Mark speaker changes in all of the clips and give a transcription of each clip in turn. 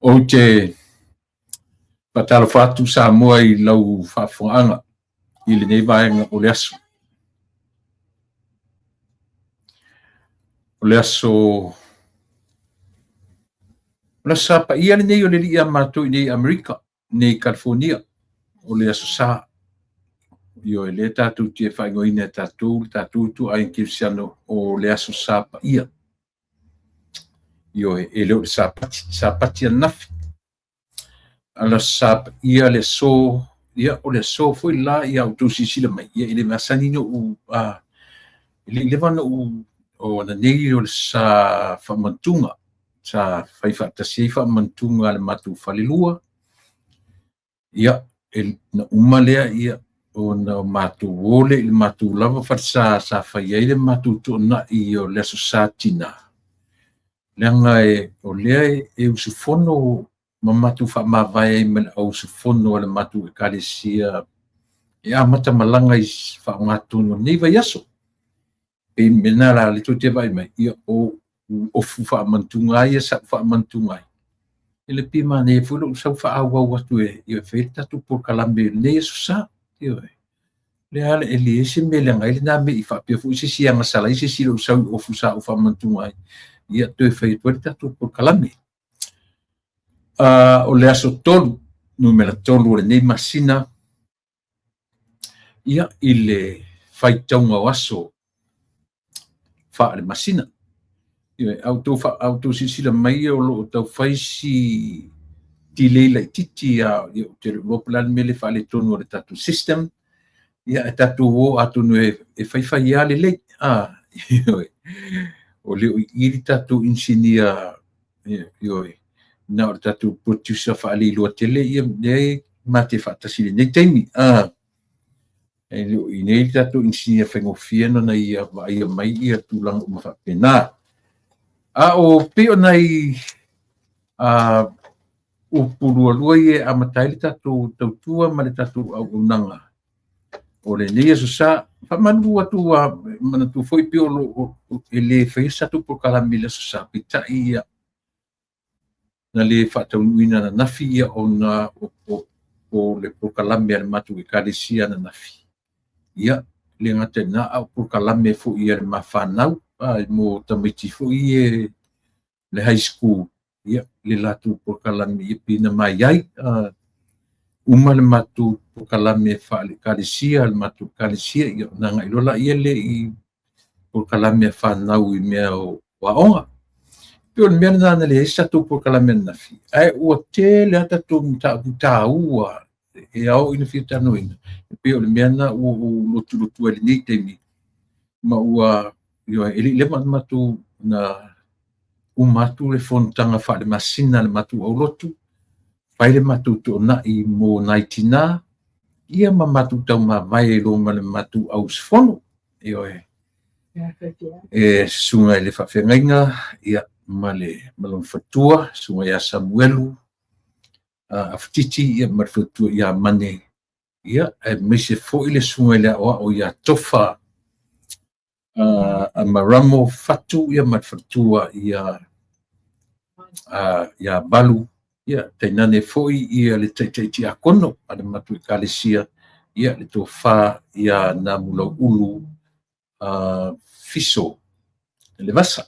Speaker 1: Ou te faatalofa atu Samoa i lau faafofogaaga i lenei vaega o le aso. O le aso o le Aso Sa Paia lenei o le Alii ia matou i inei i Amerika, nei i California, o le Aso Sa. Ioe, lea tatou te faaigoaina e tatou le tatou ituaiga kerisiano o le Aso Sa Paia. Ioe, e le o le Sapati, Sapati ananafi. A o le Aso Sa Paia le aso, ia o le aso foi la ia outou silasila mai, ia e le masani ona ou e le i leva ona ou o ananei o le sa faamantuga, sa fai faatasi ai faamantuga a le matou falelua. Ia, na uma lea ia ona matou o lea i le matou lava falesa sa fai ai le matou toonai o le Aso Sa Tina, leaga o lea e usufono ma matou faamavae ai ma le au usufono a le matou Ekalesia e amata malaga i faaaogatonu o lenei vaiaso. Pei o le mea lena la lea tou te vaai mai, ia o ofu faamantuga lava ia sa ou faamantuga ai. E le pei e manaia foi lou sau faaauau atu e fai ai le tatou polokalame i lenei Aso Sa. Ioe. Lea lava e leai se mea e leaga ai lena mea i faapea foi se isi e agasala ai se isi i lou sau i ofu sa ou faamantuga ai, ia toe fai atu ai le tatou polokalame. O le aso 3, numera 3 o lenei masina, ia, i le faitauga o aso faale-masina. Ioe, a outou, a outou silasila mai o lo o tau fai si delay laitiiti a, ia, ou te le iloa po o le a le mea le faaletonu o le tatou system. Ia, ae tatou o atonu e faifai lava lelei. Ioe, o le o i i le tatou inisinia. Ioe, na o le tatou producer faaleiloa tele ia lea e mate faatasi i lenei taimi. E le o i nei le tatou inisinia faigofie ona ia vaaia mai ia tulaga uma faapena. A o pei o nai upu lualua ia e amata ai le tatou tautua ma le tatou auaunaga o lenei Aso Sa. Faamalulu atu ua manatua foi pei o lo o e le faia se tatou polokalame i le Aso Sa, peitai ia na le faataunuuina ananafi ia ona o le polokalame a le matou Ekalesia ananafi. Ia, le gata i lena, a o polokalame foi a le mafanau mo tamaiti foi ia le high school, ia, le latou polokalame ia pei na mai ai. Uma le matou polokalame faale-ekalesia, le matou ekalesia, ia ona agai loa laia lea i polokalame a fanau i mea o aoga. Pei o le mea lena na leai se tatou polokalame ananafi, ae ua tele lava tatou mataupu taua e ao ina fia talanoaina. E pei o le mea lena ua ou lotulotu ai i lenei taimi, ma ua, ioe, e le i leva ona matou na uma atu le fonotaga faale-masina a le matou aulotu, fai le matou toonai mo nai tinā, ia ma matou taumavae ai loa ma le matou au usufono. Ioe. E susuga i le faafeagaiga, ia, ma le ma lona faletua, susuga ia Samuelu Afutiti, ia, ma le faletua ia Mane, ia, aemaise foi le susuga i le aoao ia Tofa a Maramo Fatu, ia, ma le faletua ia ia Valu, ia, tainane foi ia le taitai tiakono a le matou ekalesia, ia, le tofa ia Namulauulu Fiso Levasa.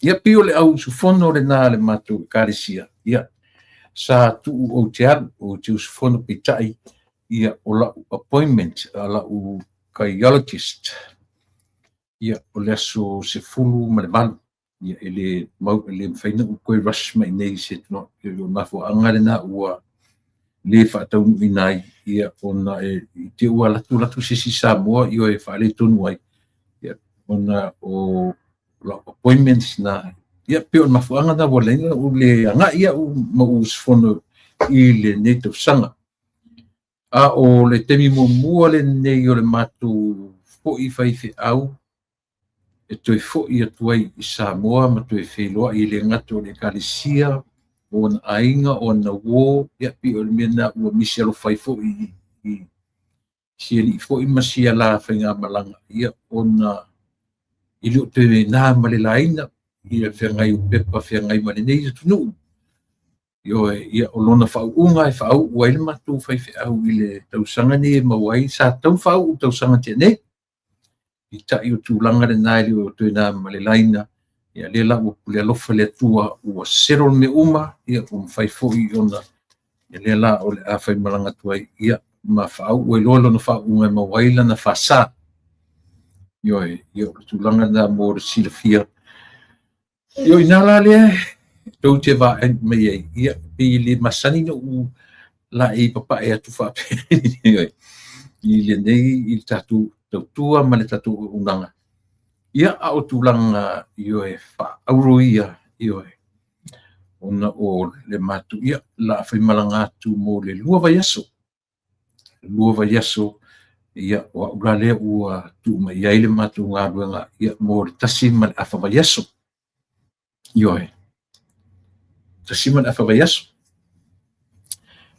Speaker 1: Ia, pei o le au usufono lena a le matou ekalesia. Ia, sa tuu ou te alu, ou te usufono peitai, ia, o lau appointment a lau cardiologist, ia, o le aso 18, ia, e le mau, e le mafai ona ou toe rush mai nei se no, o le mafuaaga lena ua le faataunuuina ai, ia, ona e i te ua alu atu alu atu se isi Samoa, ioe, e faaletonu ai, ia, ona o lau appointments na, ia, pei o le mafuaaga lena ua leai ona ou le agai au ma ou usufono i lenei tausaga. A o le taimi muamua lenei o le matou foi faifeau e toe foi atu ai i Samoa ma toe feiloai e le gata o le Ekalesia, o ona aiga, o ona uo, ia pei o le mea lena ua misi alofa ai foi i si alii foi ma sia la faigamalaga, ia ona e le o toe na ma le laina ia feagai o pepa feagai ma lenei atunuu. Ioe, ia o lona faauuga e faauu ai le matou faifeau i le tausaga nei e maua ai, sa tatau ona faauu i le tausaga na tea nei. Peitai o tulaga lena e le o toe na ma le laina, ia lea la ua pule alofa le Atua ua settle mea uma, ia ua mafai foi ona ia lea la o le a faimalaga atu ai, ia ma faauu ai loa lona faauuga e maua ai lana faasa. Ioe, ia o le tulaga lena mo le silafia. Ia o i ina la lea tou te vaai mai ai, ia pei e le masani ona ou laei papae atu faapea i lenei i le tatou tautua ma le tatou auaunaga. Ia a o tulaga ioe faaauuro ia, ioe, ona o le matou ia la faimalaga atu mo le 2 vaiaso. 2 vaiaso, ia o au la lea ua tuu mai i ai le matou galuega ia mo le 1.5 vaiaso. Ioe, 1.5 vaiaso.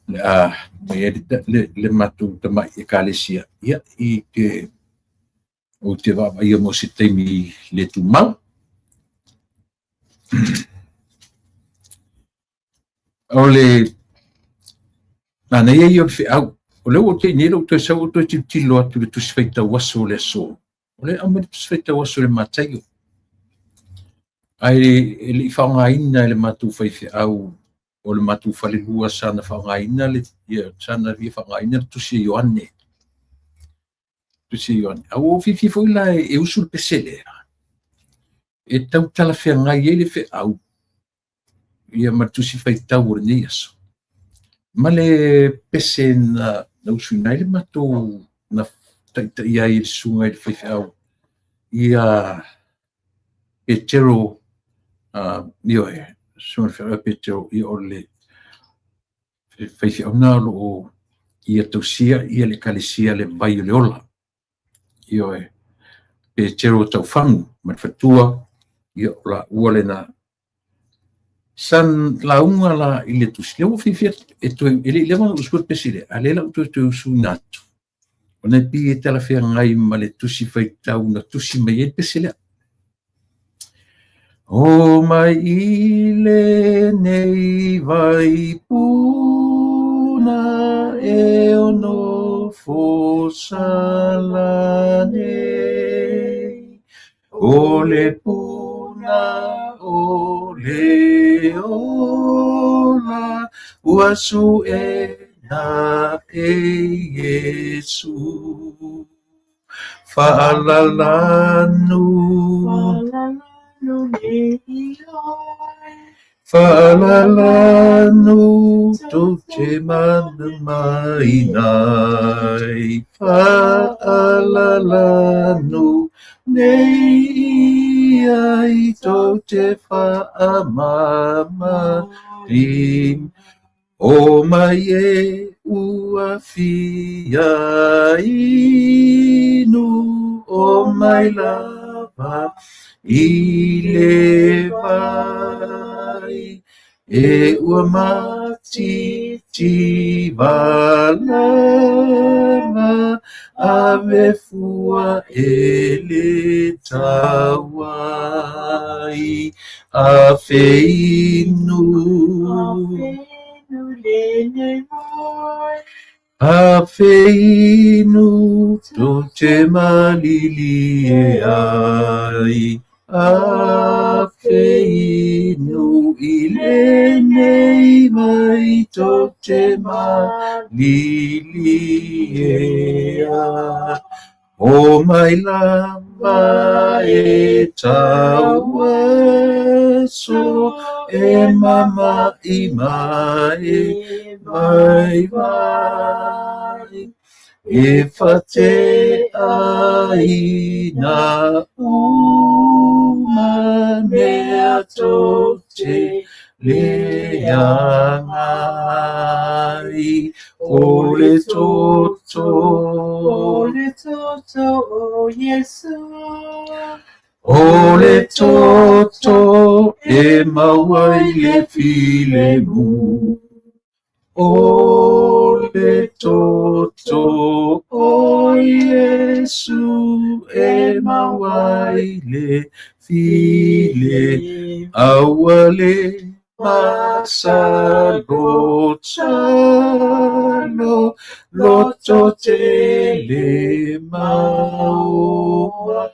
Speaker 1: Le a mai ai le matou tamai ekalesia, ia i te ou te vaavaaia mo se taimi le tumau. O le manaia ia o le feau, o lea ua ou tei nei lou toe sau ou toe tilotilo atu i le tusi faitau aso o le aso. O lea e aumai le tusi faitau aso i le Mataio. Ae e le i faaaogaina e le matou faifeau o le matou falelua sa na faaaogaina le ia sa na fia faaaogaina le tusi a Ioane. Tusi a Ioane. A ua ou fiafia foi la e usu le pese lea e tau talafeagai ai le feau ia ma le tusi faitau o lenei aso. Ma le pese na usuina ai le matou na taitaia ai e le susuga i le faifeau ia Petero, ioe, susuga i le faifeau ia Petero, ia o le faifeau lena o lo o ia tausia ia le ekalesia le vai o le ola. Ioe, Petero Taufagu ma le faletua, ia o laua lena. Sa lauga la i le tusi, lea ua fiafia e toe, e le i leva ona usuina le pese lea, a o lea la ua toe toe usuina atu. Ona e pei e talafeagai ma le tusi faitau na tusi mai ai le pese lea. O mai i lenei vai puna e ono fosala nei, o le puna o le ola ua suena e Iesu. Faalalanu, faalalanu tou te manumāina ai. Faalalanu nei ia i tou te faamama. O mai e ua fia inu, o mai lava i le vai, e ua matiti valava, ave fua e le tauai. Afe inu. Afe inu tou te malilie ai. Afe inu i lenei vai tou te malilie ai. O mai lava e tauaso, e mama i mai vaivai, e fate ai na uma mea tou te leaga ai. O le toto.
Speaker 2: O le toto o Iesu.
Speaker 1: O le toto e maua ai le filemu. O le toto o Iesu e maua ai le file aua le masalo talo loto tele ma omai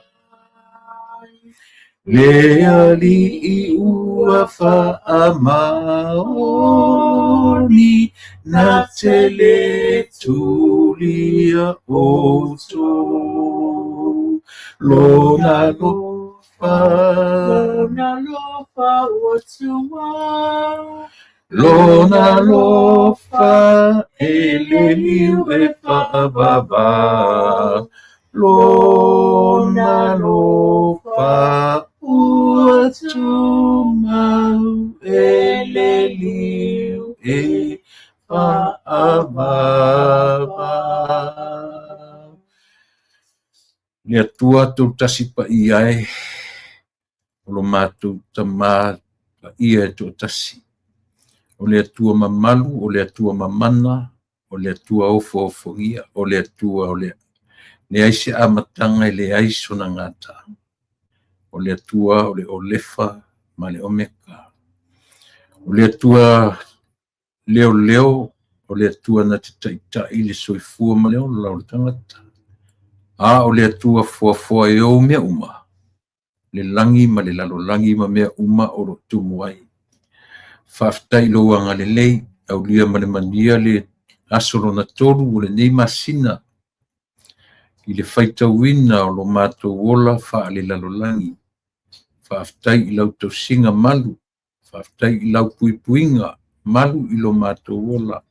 Speaker 1: Le Alii ua faamaoni na te le tulia outou. Lona alofa,
Speaker 2: Lona alofa ua tumau.
Speaker 1: Lona alofa e le liu e faavava. Lona alofa ua tumau e le liu e faavava. Le Atua Toatasi Paia e, o lo matou Tama Paia e toatasi. O le Atua mamalu, o le Atua mamana, o le Atua ofoofogia, o le Atua o le leai se amataga e leai sona gata. O le Atua o le Olefa ma le Omeka. O le Atua leoleo, o le Atua na te taitai le soifua ma le ola o le tagata. A o le Atua foafoa e ou mea uma, le lagi ma le lalolagi ma mea uma o lo o tumu ai. Faafetai i lou agalelei, aulia ma le manuia le aso lona tolu o lenei masina i le faitauina o lo matou ola faalelalolagi. Faafetai i lau tausiga malu, faafetai i lau puipuiga malu i lo matou ola.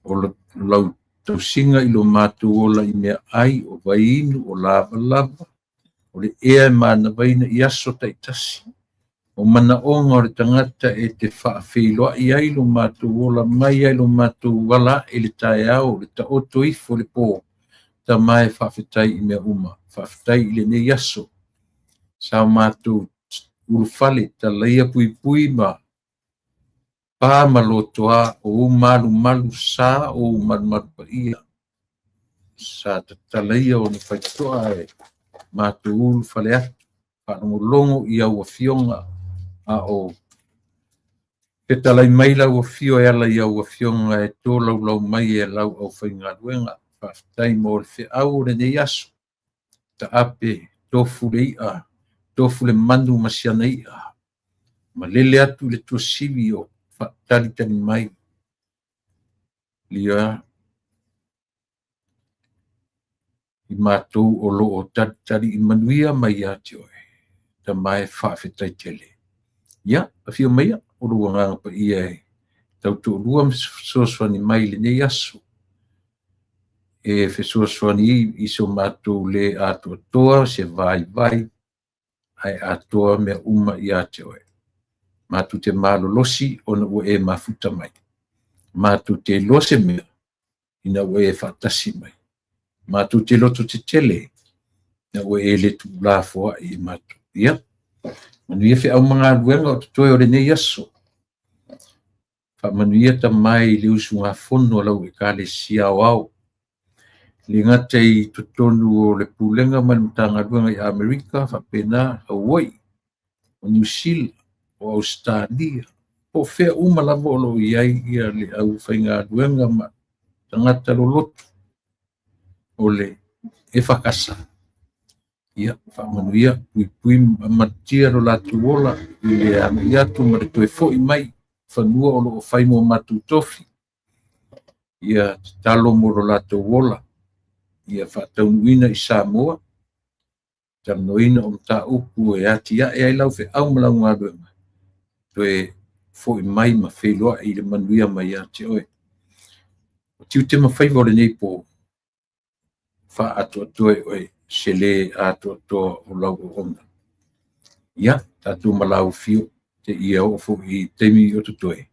Speaker 1: O lau tausiga i lo matou ola i meaai, o vaiinu, o lavalava, o le ea e manavaina i aso taitasi. O manaoga o le tagata e te faafeiloai ai lo matou ola mai ai lo matou ala ae i le taeao, o le taoto ifo i le po. Tama e faafetai i mea uma. Faafetai i lenei aso. Sa o matou ulufale, talaia puipui ma pa ma lotoa o ou malumalu sa o ou malumalu paia. Sa tatalaia ona faitotoa e matou ulufale atu, faalogologo i au afioga a o fetalai mai lau afio e ala i au afioga e tolaulau mai e lau aufaigaluega. Faafetai mo le feau o lenei aso. Taape, tofu le i'a, tofu le manu ma siana i'a. Malele atu i le tuasivi o faatalitali mai lia i matou o lo o talitali i manuia mai ia te oe. Tama e faafetai tele. Ia, afio maia o lou agaga paia e tautoalua ma fesoasoani mai i lenei aso. E fesoasoani i so matou le atoatoa se vaivai ae atoa mea uma ia te oe. Matou te malolosi ona ua e mafuta mai. Matou te iloa se mea ina ua e faatasi mai. Matou te loto tetele ina ua e le tuulafoai i matou. Ia, manuia feau ma galuega o totoe o lenei aso. Faamanuia Tama e i le usugafono a lau Ekalesia aoao. E le gata i totonu o le Pulega ma le Matagaluega i Amerika, faapena Hawaii, o Niu Sila, o Ausetalia, po o fea uma lava o lo o i ai ia le aufaigaluega ma tagata loloto o le EFKS. Ia, faamanuia, puipui ma malutia lo latou ola i le agai atu ma le toe foi mai fanua o lo o fai mo matou tofi. Ia tatalo mo lo latou ola, ia faataunuuina i Samoa, talanoaina o mataupu e atiae ai lau feau ma lau galuega, toe foi mai ma feiloai i le manuia mai ia te oe. O tiute ma faiva o lenei po, faaatoatoa e oe se lē atoatoa o lau auauna. Ia, tatou malaufio, seia oo foi i taimi o totoe,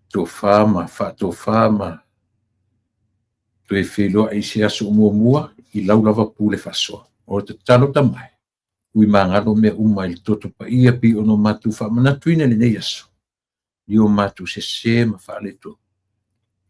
Speaker 1: tofa ma faatofa ma toe feiloai i se aso o muamua i lau lava pule faasoa. O le tatalo Tama e, ui magalo mea uma i le toto paia pei ona matou faamanatuina i lenei aso, i o matou sese ma faaletonu.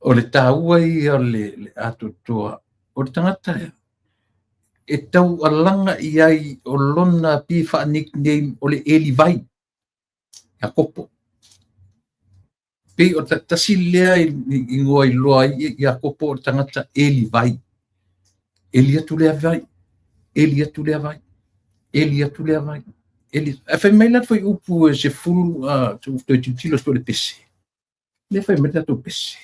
Speaker 1: O le taua ia o le atoatoa o le tagata e taualaga i ai o lona pi faa-nickname o le Elivai, Iakopo. Pei o tasi lea igoa iloa ai Iakopo o le tagata Elivai. Eli atu lea vai, eli atu lea vai, eli atu lea vai. Eli... Ae fai mai la le fuaiupu e 10, toe tilotilo atu i le pese. Lea fai mai le tatou pese.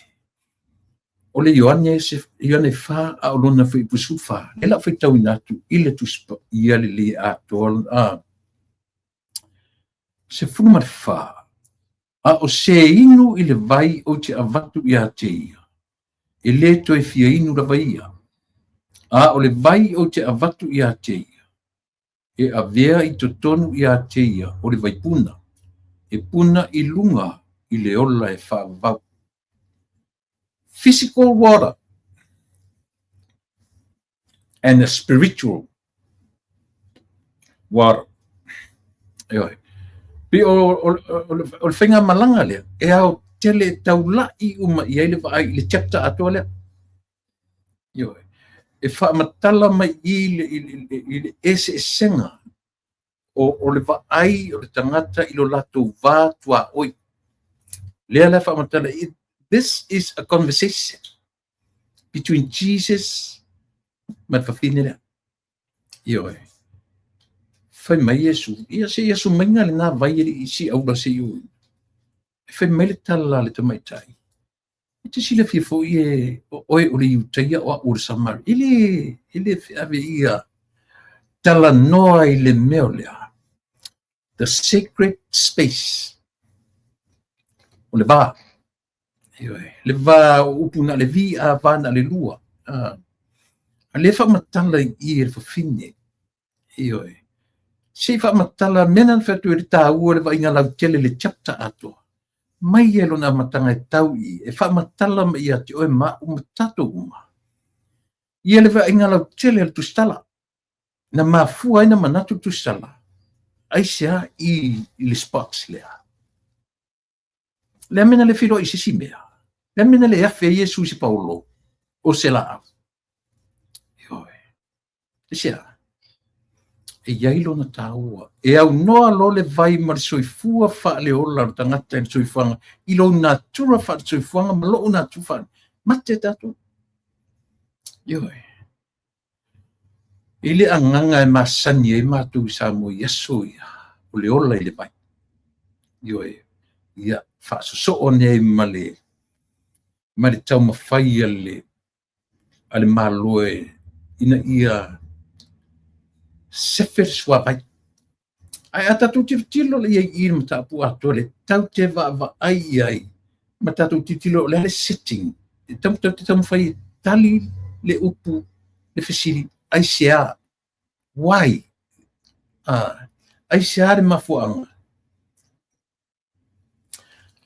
Speaker 1: O le Ioane, Ioane 4 a o lona fuaiupu 14. Lea la faitauina atu i le Tusi Paia lelei atoa 14. A o se inu i le vai ou te avatu ia te ia, e lē toe fia inu lava ia. A o le vai ou te avatu ia te ia, e avea i totonu ia te ia o le vaipuna, e puna i luga i le ola e faavavau. Physical water and a spiritual water. Ioe. Pei o le faigamalaga lea, e ao tele e taula'i uma i ai le vaai i le chapter atoa lea. Ioe. E faamatala mai i le eseesega o le vaai o le tagata i lo latou va tuaoi. Lea la faamatala, this is a conversation between Jesus ma le fafine lea. Ioe. Fai mai Iesu, ia se i aso maiga lena vai e le i si aula se i ui. E fai mai le tala a le tamaitai. E te silafia foi e o oe o le Iutaia o a'u o le Samari. E le feave ia talanoa i le mea o lea. The sacred space. O le va. Ioe. Le va o upu na le vi a va na le lua. A le faamatala i i e le fafine. Ioe. Se i faamatala mea na fai atu e le taua le vaaiga lautele le chapter atoa. Mai e lona amataga e tau i e faamatala mai ia te oe ma au ma tatou uma. Ia le vaaiga lautele a le tusitala. Na mafua ai na manatu le tusitala. Aisea i le spots lea. Le a mea na le feiloai i se isi mea. Le a mea na le afe ai Iesu i se paolo o se laau. Ioe. Aisea? E i ai lona taua. E aunoa lo le vai ma le soifua faaleola o le tagata i le soifuaga i lou natura faale-soifuaga ma lou natura faale. Mate tatou. Ioe. I le agaga e masani ai matou i Samoa i aso ia, o le ola i le vai. Ioe, ia faasosoo ane ai ma le taumafai a le Malo e ina ia sefe le suavai. Ae a tatou tilotilo le i ai i le mataupu atoa le tau te vaavaai i ai ma tatou tilotilo o le a le setting e tau te taumafai e tali le upu le fesili aisea, why, aisea le mafuaaga,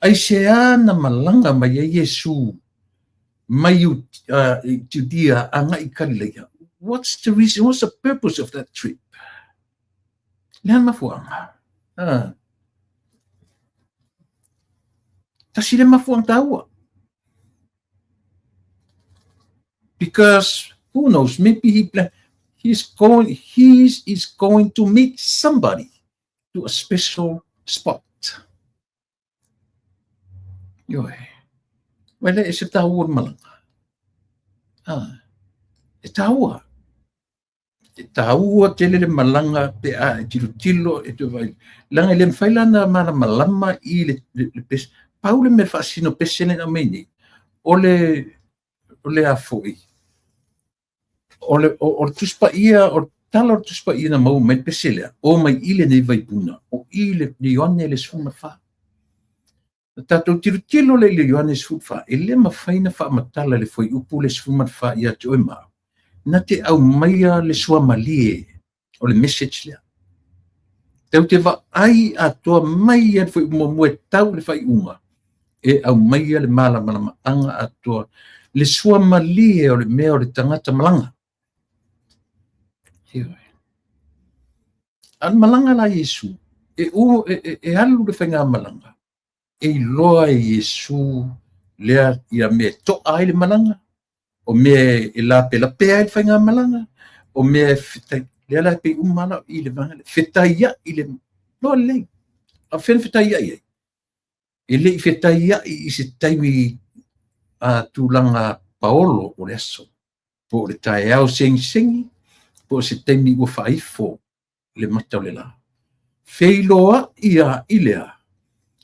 Speaker 1: aisea na malaga mai ai Iesu mai Judea agai i Kalileia. What's the reason? What's the purpose of that trip? Le a mafuaaga? Tasi le mafuaaga taua. Because who knows, maybe he is going to meet somebody to a special spot. Ioe. Vai le e se taua le malaga. E taua. E taua tele le malaga pe a e tilotilo e te vai. Leaga e le mafai la na malamalama i le pese. Pau le mea faasino pese le na mai nei. O le a foi. O le Tusi Paia, o le tala o le Tusi Paia na maua mai le pese lea. O mai i lenei vaipuna. O i le Ioane le 14. Na tatou tilotilo le i le Ioane 14, e le mafai na faamatala le fuaiupu le 14 ia te oe ma au. Na te aumaia le suamalie o le message lea. Tau te vaai atoa mai ia le fuaiupu muamua e tau le faaiuga e aumaia le malamalamaaga atoa le suamalie o le mea o le tagata malaga. Ioe. A le malaga la Iesu, e alu le faigamalaga, e iloa e Iesu Lea ia mea e to'a ai le malaga, o mea e lapelapea ai le faigamalaga, o mea e fetai, lea la e pei uma lava i le vaega lea, fetaiai le loa lelei. A o fea na fetaiai ai? E le i fetaiai i se taimi a tulaga paolo o le aso, po o le taeao segisegi, po o se taimi ua faaifo le mata o le la. Feiloai a i le a?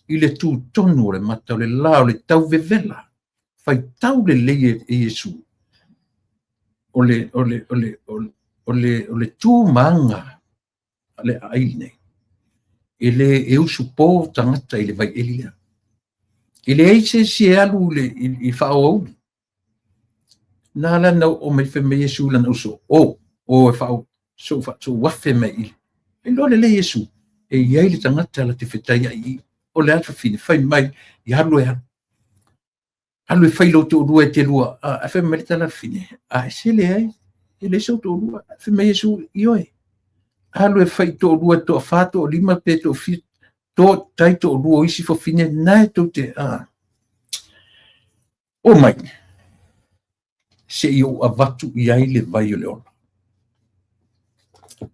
Speaker 1: I le tutonu o le mata o le la, o le tauvevela, faitau lelei e Iesu o le tu ma aga a le aai nei. E le e usupo tagata i le vaieli lea. E leai se isi e alu i faaoauli. Na ala na oo mai fai mai Iesu lana uso, o e faa so afe mai i. E iloa lelei Iesu, e i ai le tagata la te fetaiai i. O le a le fafine, fai mai, ia alu e alu. Alu e fai lou toalua e te lua. A fai mai le tala fafine, a e se leai, e leai sou toalua. Fai mai Iesu, ioe. Alu e fai toalua, toafa, toalima pe toafia, to tai toalua o isi fafine, na e tou te a. O mai, se i ou avatu i ai le vai o le ola.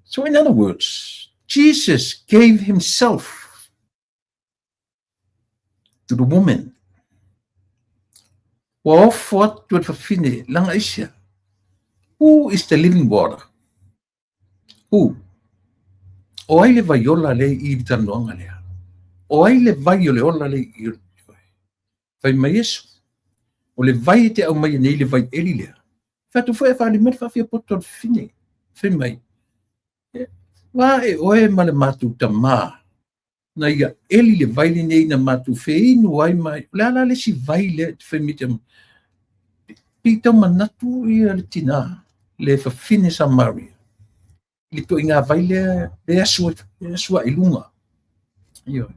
Speaker 1: So in other words, Jesus gave himself to the woman. Ua ofo atu e le fafine, laga aisea. Who is the living water? Who? O ai le vai ola le i le talanoaga lea? O ai le vai o le ola le i? Fai mai Iesu, o le vai e te aumai nei le vai eli lea. Fai atu foi e whaali mai le faafia poto o le fafine. Fai mai, va e oe ma le matou tamā, na ia eli le vai lenei na matou feinu ai mai. O le a la le isi vai lea te fai mai te pei tau manatu ia le tinā, le fafine Samaria. I le toaiga vai lea, le asu, le asu i luga. Ioe.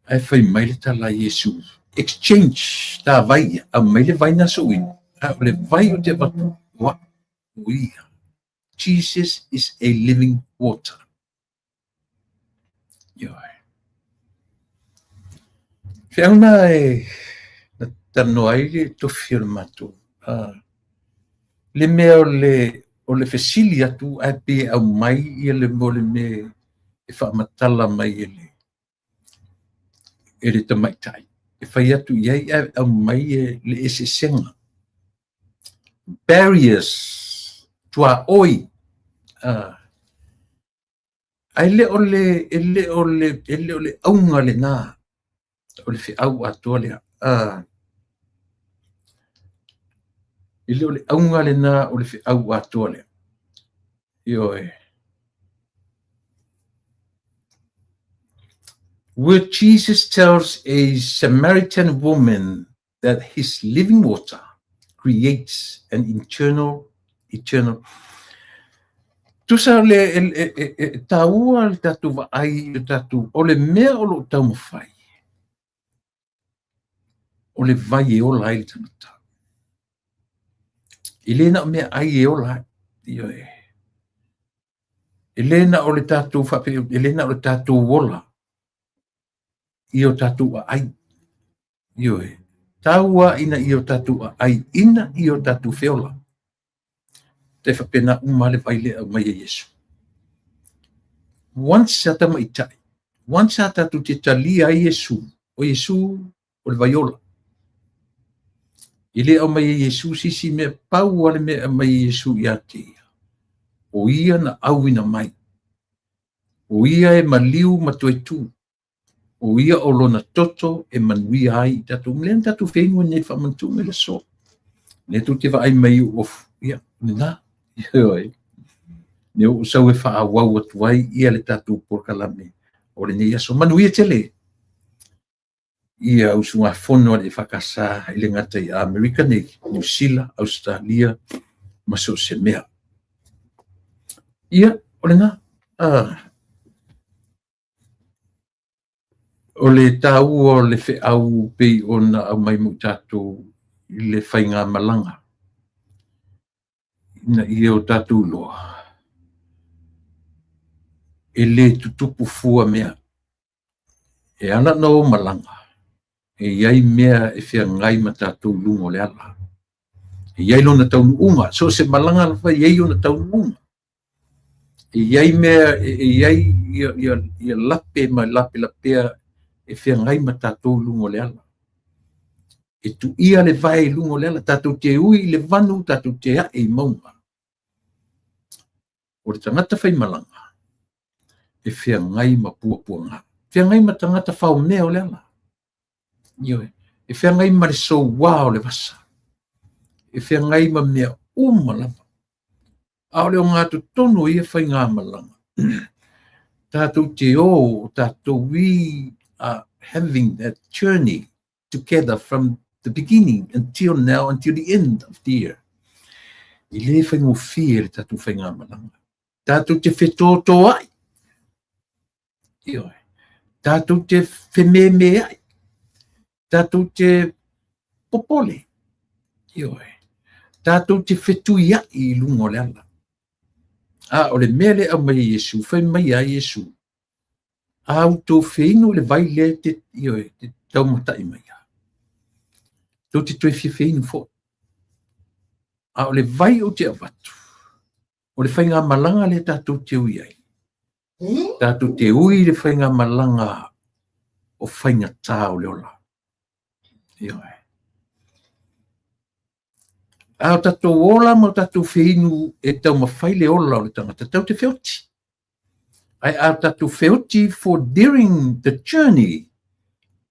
Speaker 1: Ae fai mai le tala a Iesu, exchange ta vai ia, aumai le vai na so'uina, a o le vai o te avatu, o a'u, o ia. Jesus is a living water. Ioe. Feau na e na talanoa ai le tofi o le matou. Le mea o le fesili atu ae pe aumai ia le mo le mea e faamatala mai e le tamaitai. E fai atu i ai ae aumai e le eseesega. Barriers, tuaoi. Ae le o le, e le o le, e le o le auga lena o le feau atoa lea. E le o le auga lena o le feau atoa lea. Ioe. Where Jesus tells a Samaritan woman that his living water creates an internal, eternal. Tusa le e taua le tatou vaai i le tatou, o le mea o loo taumafai, o le vai e ola ai le tagata. E le na o mea ai e ola ai. Ioe. E le na o le tatou whaape, e le na o le tatou ola i o tatou aai. Ioe. Taua ina i o tatou aai ina i o tatou feola. Te whapena uma le vai le aumai e Iesu. Once a tamaitai, once a tatou te talia ai Iesu, o Iesu o le vai ola. E le aumai e Iesu sisi mea pau a le mea aumai e Iesu ia te ia. O ia na auina mai. O ia e maliu ma toe tu. O ia o lona toto e manuia ai i tatou. Lea na tatou feinu nei whaamantunga i le aso. Le tou te vaai mai o ofu. Ia, lena. Ioe. Ne o sau e whaawau atu ai ia le tatou polokalame o lenei aso. Manuia tele. Ia usugafono a le EFKS i le gata i Amerika nei, Niu Sila, Australia, ma so o se mea. Ia, o lena. O le taua o le feau pei ona aumai mo i tatou i le faigamalaga. Ina ia o tatou iloa, e le tutupu fua mea. E ala ona o malaga. E i ai mea e feagai ma tatou i luga o le ala. E i ai lona taunuuga, so o se malaga lava e i ai ona taunuuga. E i ai mea, e i ai ia lape ma lapelapea e feagai ma tatou i luga o le ala. E tuia le vae i luga o le ala, tatou te ui i le vanu, tatou te ae i mauga. O le tagata faimalaga, e feagai ma puapuaga, feagai ma tagata faomea o le ala. Ioe, e feagai ma le soua o le vasa, e feagai ma mea uma lava. A o le ogatotonu o ia faigamalaga, tatou te o, tatou, we are having that journey together from the beginning until now, until the end of the year. E le faigofie le tatou faigamalaga. Tatou te fetotoai. Ioe. Tatou te fememeai. Tatou te popole. Ioe. Tatou te fetuiai i luga o le ala. A o le mea lea e aumai e Iesu, fai mai a Iesu, a outou feinu i le vai lea te, ioe, te taumatai mai a. Tou te toe fia feinu foi. A o le vai ou te avatu, o le faigamalaga lea tatou te ui ai. Tatou te ui i le faigamalaga o faigata o le ola. Ioe. A o tatou ola ma o tatou feinu e taumafai le ola o le tagata, tatou te feoti. Ae a tatou feoti for during the journey,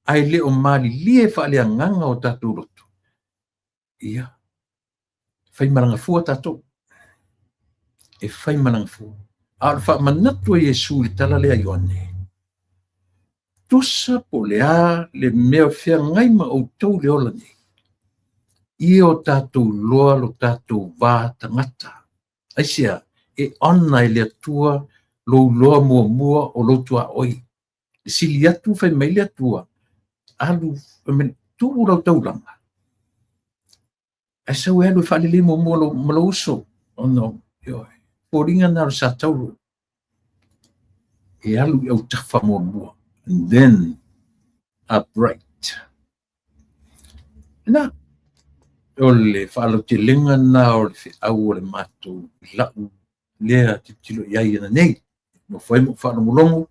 Speaker 1: ae le o malilie faaleagaga o tatou loto, ia, faimalaga fua tatou. E faimalaga fua. A o le faamanatu a Iesu i le tala lea a Ioane, tusa po o le a le mea o feagai ma outou i le ola nei, ia o tatou iloa lo tatou va tagata. Aisea? E honour e le Atua lou iloa muamua o lou tuaoi. E sili atu fai mai le Atua, alu, fai mai, tuu lau taulaga, ae sau e alu e faalelei muamua lou, ma lou uso. Ona, ioe, foliga na o le Satauro. E alu i autafa muamua, and then upright. Na, o le faalautelega na o le feau o le matou i lau lea tilotilo i ai ananei. Nofo ai ma ou faalogologo,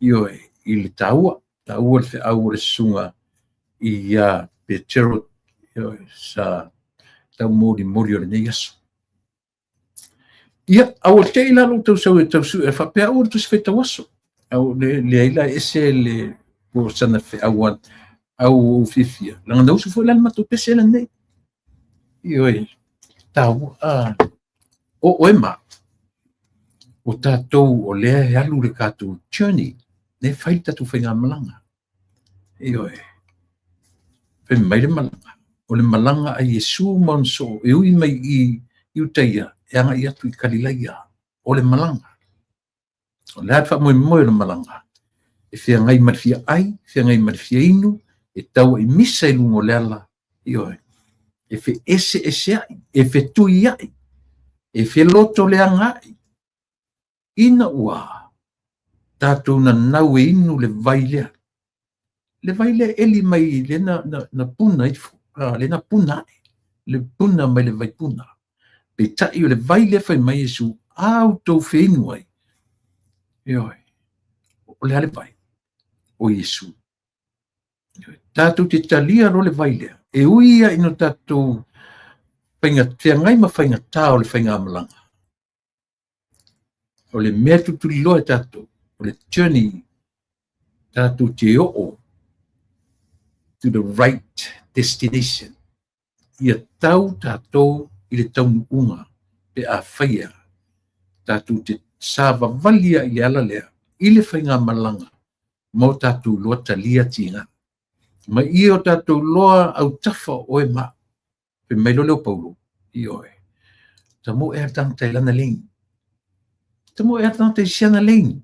Speaker 1: ioe, i le taua, taua le feau o le susuga ia Petero, ioe, sa taumolimoli o lenei aso. Ia, a ua te i la lou tausau e tau sue, faapea aua le tusi faitau aso. Au le leai la e ese le po sana feau a au ou fiafia. Leaga na usu foi la le matou pese lenei. Ioe, taua, a, o oe ma o tatou o lea e alu le tatou journey, lea e fai le tatou faigamalaga. Ioe, fai mai le malaga, o le malaga a Iesu ma ona soo e ui mai i Iutaia e agai atu i Kalilaia, o le malaga. O le a le faamoemoe o le malaga? E feagai ma le fia ai, feagai ma le fia inu, e tau ai misa i luga o le ala, ioe, e feeseeseai, e fetuiai, e felotoleagaai, ina ua tatou nanau e inu le vai lea. Le vai lea e eli mai le na, na, na puna ifo, le na puna ae, le puna mai le vai puna. Peitai o le vai lea fai mai Iesu, a outou feinu ai, ioe, o le a le vai? O Iesu. Tatou te talia loa le vai lea, e ui ia ina tatou faiga, feagai ma faigatā o le faigamalaga. O le mea tutuliloa e tatou, o le journey, tatou te oo to the right destination. Ia tau tatou i le taunuuga pe a faia tatou te savavali ai i le ala lea i le faigamalaga ma o tatou iloa talia tiga. Ma ia o tatou loa autafa o oe ma au. Fai mai loa lea o Paulo, ioe, tamoe lava le tagata i lana lane. Tamoe lava le tagata i siana lane.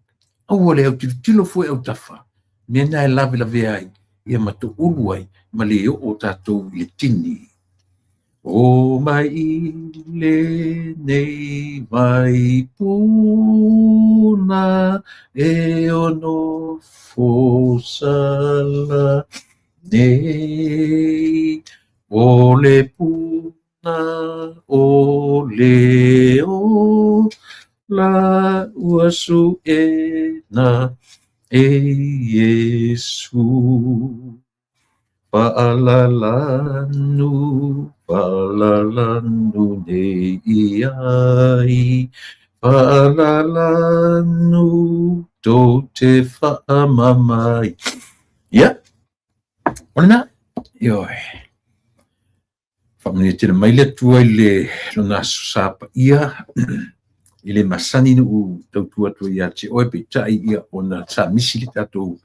Speaker 1: Aua le autilotilo fua i autafa, mea na e lavelavea ai, ia ma toulu ai, ma le oo tatou i le tini. O mai i lenei vai puna e ono fosala. Nei o le puna o le ola ua suʻena e Iesu. Faalalanu, faalalanu nei i ai, faalalanu tou te faamamai. Ia, o lena, ioe. Faamanuia tele mai le Atua i le lona Aso Sa paia, e le masani ona ou tautua atu ai ia te oe, peitai ia ona sa misi le tatou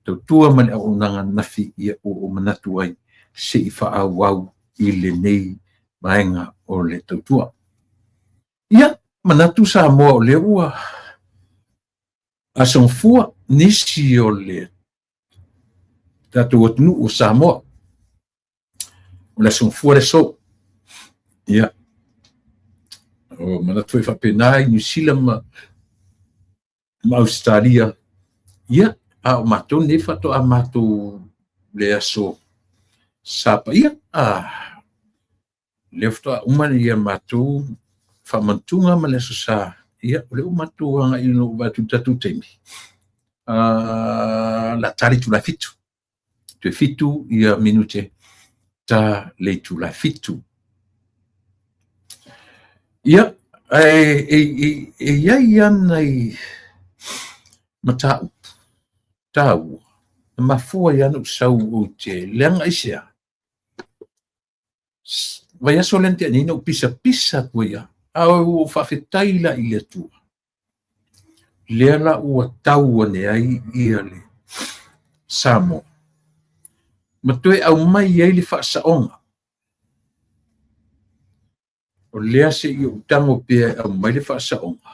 Speaker 1: tautua ma le auaunaga ananafi, ia ua ou manatu ai se i faaauau i lenei vaega o le tautua. Ia, manatu Samoa o lea ua asogafua nisi o le tatou atunuu o Samoa. O le aso gafua le aso. Ia, o manatu foi faapena i Niu Sila ma Ausetalia. Ia, a o matou nei faatoa matou le aso Sa paia. Ah, lea faatoa uma ia matou faamantuga ma le aso Sa. Ia, o lea ua matou agai ina ua vaai atu i le tatou taimi. La ta le itula e 7. Toe 7 ia minute ta le itula e 7. Ia, ae e i ai lava nai mataupu taua na mafua ai lava ona ou sau ou te leaga aisea. Vaiaso lea na tea nei na ou pisapisa atu ai lava, a ua ou faafetai la i le Atua. Lea la ua tau ane ai ia le Samoa ma toe aumai ai le faasaoga. O lea se i ou tago pea e aumai le faasaoga.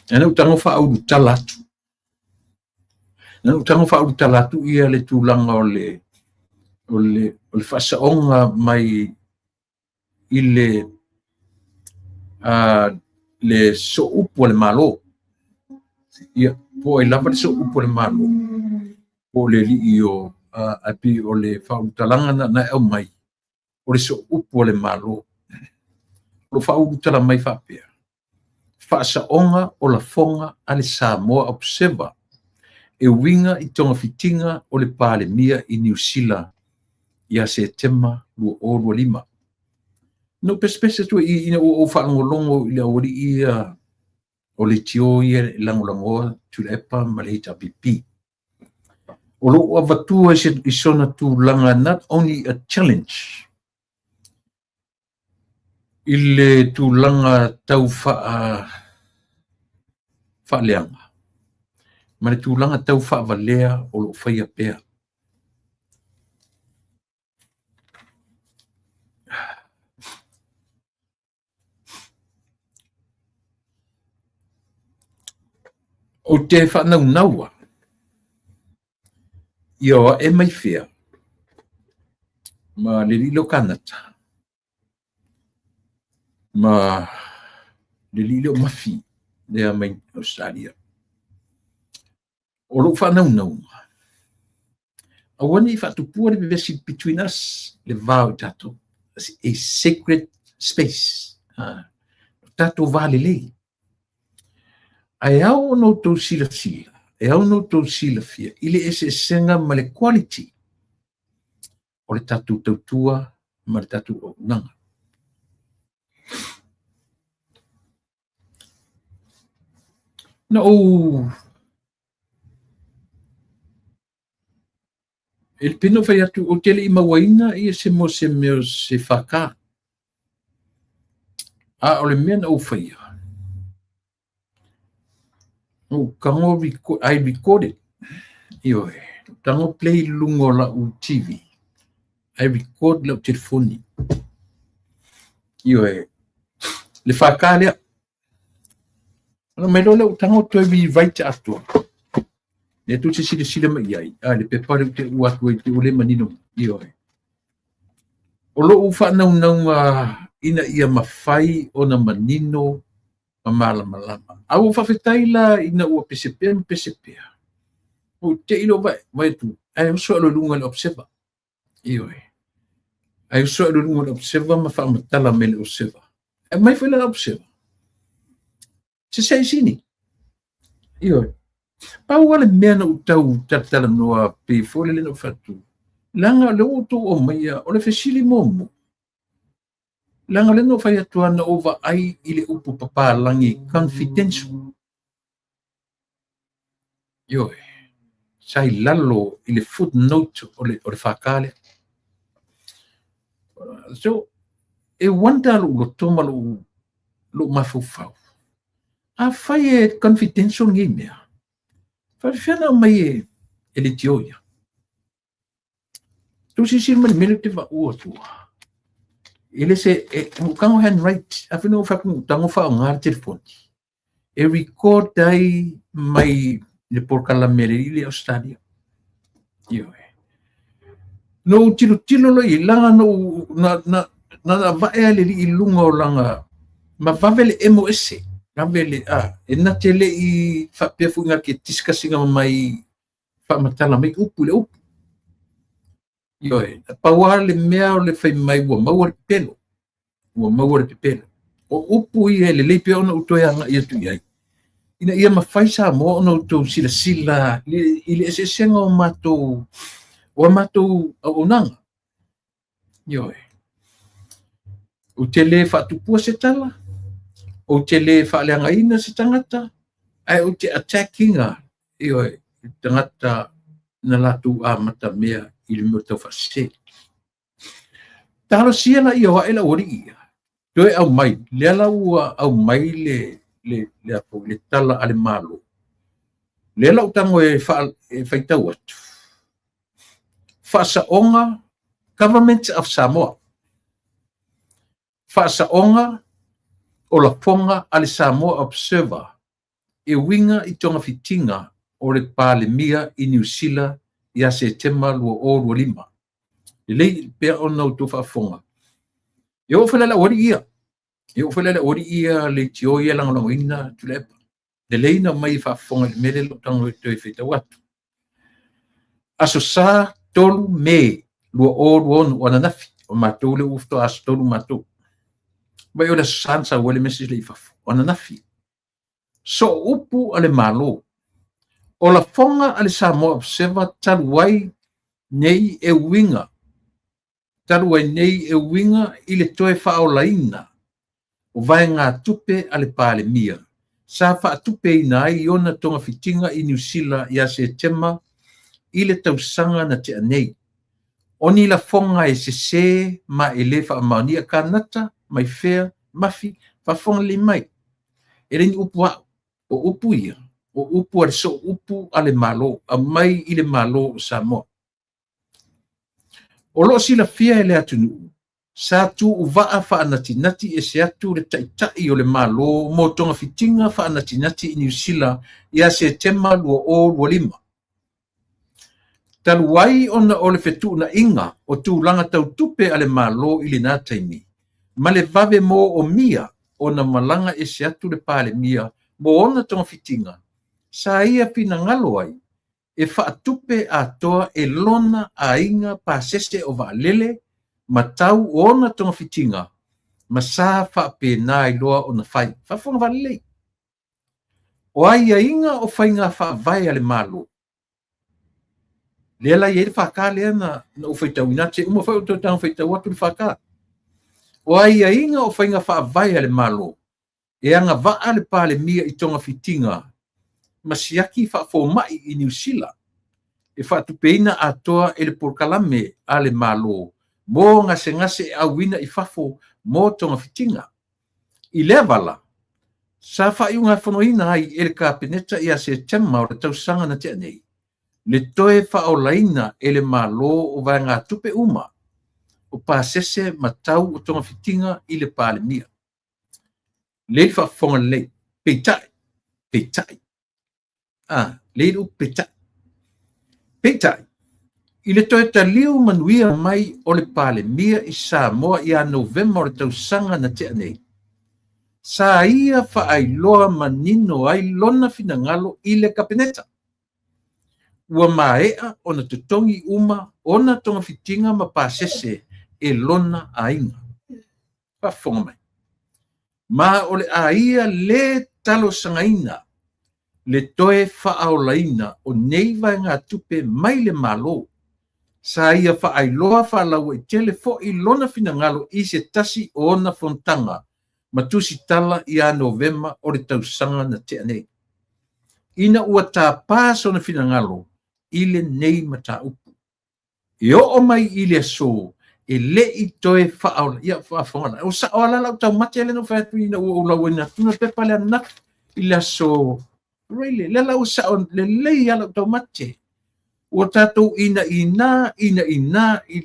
Speaker 1: Na ou tago faaulutala atu. Na ou tago faaulutala atu ia le tulaga o le o le o le faasaoga mai i le le sooupu a le Malo. Ia, po o ai lava le sooupu a le Malo, po o le alii o ae pei o le faaulutalaga na e aumai, o le sooupu a le Malo. O lo o faaulutala mai faapea, faasaoga o lafoga a le Samoa Observer e uiga i togafitiga o le Palemia i Niu Sila ia Setema 2025. Na ou pesepese atu ai ina ua ou faalogologo i le aualii ia o leitio ia e lagolagoa Tuilaepa ma le HRPP. O lo o avatua i sona tulaga not only a challenge i le tulaga tau faaleaga ma le tulaga tau faavalea o lo o faia pea. Ou te faanaunaua ia o ae mai fea ma le alii lea o Kanata ma le alii lea o Mafi lea mai Ausetalia. O lou faanaunauga, aua ne i faatupua le vevesi between us, le va o i tatou. A sacred space. O tatou va lelei. Ae ao ona outou silasila, e ao ona outou silafia i le eseesega ma le quality o le tatou tautua ma le tatou auaunaga. Na ou e pei ona ou fai atu ou te le i mauaina ia se mo se mea o se FK. A o le mea na ou faia, na ou tago I recorded, ioe, tago play i luga o lau TV, I record lau telefoni. Ioe, le FK lea. Ona mai loa lea ou tago toe rewrite atoa. Lea tou te silasila mai i ai, a le pepa lea ou te ua atu ai, te ua le manino, ioe. O lo'u fa'anaunauga ina ia mafai ona manino ma malamalama. A ua fa'afetai la ina ua pese pea ma pese pea, ua ou te'i loa vaai atu, ae oso a'e loa i luga i le Observer. Ioe. Ae oso a'e loa i luga i le Observer ma fa'amatala mai le Observer. E aumai foi la le Observer. Se sini. Ioe. Pau lava le mea na ou tau talatalanoa pei foi lele na ou fai atu, leaga o lea ua outou aumaia, o le fesili muamua, leaga o lea na ou fai atu lava na ou vaai i le upu papalagi confidential. Ioe. Sa i lalo i le footnote o le FK lea. So, e wonder lou loto ma lou mafaufau. Afai e confidential lenei mea, faapefea na aumai e leitio ia? Tou silasila mai i le mea lea ou te vaua atua. E le se, e, ua tago handwrite, afai na ou fai atu ua tago faaaoga le telefoni, e record ai mai le polokalame a le alii lea i Ausetalia. Ioe. Na ou tilotilo loa i ai, leaga na ou, na, na, na, na vae lava le alii i luga o lana, ma vave le emo ese, vave le, a, e na te le i faapea foi na te discuss ina mai faamatala mai upu i le upu. Ioe, na pau lava le mea o le fai mai ua maua le pepelo, ua maua le pepelo. O upu ia e lelei pea ona ou toe agai atu i ai, ina ia mafai Samoa ona outou silasila i le eseesega o matou, o a matou auaunaga. Ioe. Ou te le faatupua se tala, ou te le faaleagaina se tagata, ae ou te attack ina, ioe, i tagata na latou amatamea i le mea o taufaasese. Talosia laia o a'e le aualii ia, toe aumai, lea la ua aumai le tala a le Malo. Lea la ou tago e faitau atu. Faasaoga Government of Samoa. Faasaoga o lafoga a le Samoa Observer e uiga i togafitiga o le Palemia i Niu Sila ia Setema 2025. Lelei pea ona outou faafofoga. E oo foi la i le aualii ia. E oo foi la i le aualii ia leitio ia e lagolagoina Tuilaepa. Lelei ona aumai e faafofoga i le mea lea o tago e toe faitau atu. Aso Sa 3 Me 2026 o ananafi, o matou lea ua faatoa aso 3 matou. Vai o le aso Sa na sau ai le message lea i fafo. O ananafi. Sooupu a le Malo. O lafoga a le Samoa Observer talu ai nei e uiga talu ai nei e uiga i le toe faaolaina o vaegatupe a le Palemia sa faatupeina ai ona togafitiga i Niu Sila ia Setema i le tausaga na tea nei. O ni lafoga e sesē ma e lē faamaonia Kanata mai fea mafi faafofoga lelei mai. E le ni upu a'u, o upu ia, o upu a le Sooupu a le Malo, aumai i le Malo o Samoa. O lo o silafia e le atunuu, sa tuuvaa faanatinati ese atu le Taitai o le Malo mo togafitiga faanatinati i Niu Sila ia Setema 2025. Talu ai ona o le fetuunaiga o tulaga tau tupe a le Malo i lena taimi, ma le vave moomia ona malaga ese atu le Palemia mo ona togafitiga, sa ia finagalo ai e faatupe atoa e lona aiga pasese o vaalele ma tau o ona togafitiga ma sa faapena ai loa ona fai. Faafofoga faalelei. O aiaiga o faiga faavae a le Malo, lea la e i ai le FK lea na ou faitauina atu, se uma foi ou toe tago faitau atu le FK. O aiaiga o faiga faavae a le Malo, e agavaa le Palemia i togafitiga ma siaki faafomai i Niu Sila, e faatupeina atoa e le polokalame a le Malo mo gasegase e auina i fafo mo togafitiga. I lea vala, sa faaiugafonoina ai e le Kapeneta ia Setema o le tausaga na tea nei, le toe faaolaina e le Malo o vaegatupe uma o pasese ma tau o togafitiga i le Palemia. Lelei le faafofoga lelei. Peitai, peitai. A, lelei le upu peitai. Peitai, I le toe taliu manuia mai o le Palemia i Samoa ia Novema o le tausaga na tea nei, sa ia faailoa manino ai lona finagalo i le Kapeneta. Ua maea ona totogi uma ona togafitiga ma pasese e lona aiga. Faafofoga mai. Ma o le a ia lē talosagaina le toe faaolaina o nei vaegatupe mai le Malo. Sa ia faailoa faalauaitele foi lona finagalo i se tasi o ona fonotaga ma tusitala ia Novema o le tausaga na tea nei, ina ua tapā sona finagalo i lenei mataupu. E oo mai i le aso, e le i toe faaola. Ia, faafofoga la. O sao lava la lau taumate lea na ou fai atu ina ua ou lauina atu le pepa lea ananafi i le aso Really, lea la ua sao lelei lava lau taumate. Ua tatou inaina, inaina i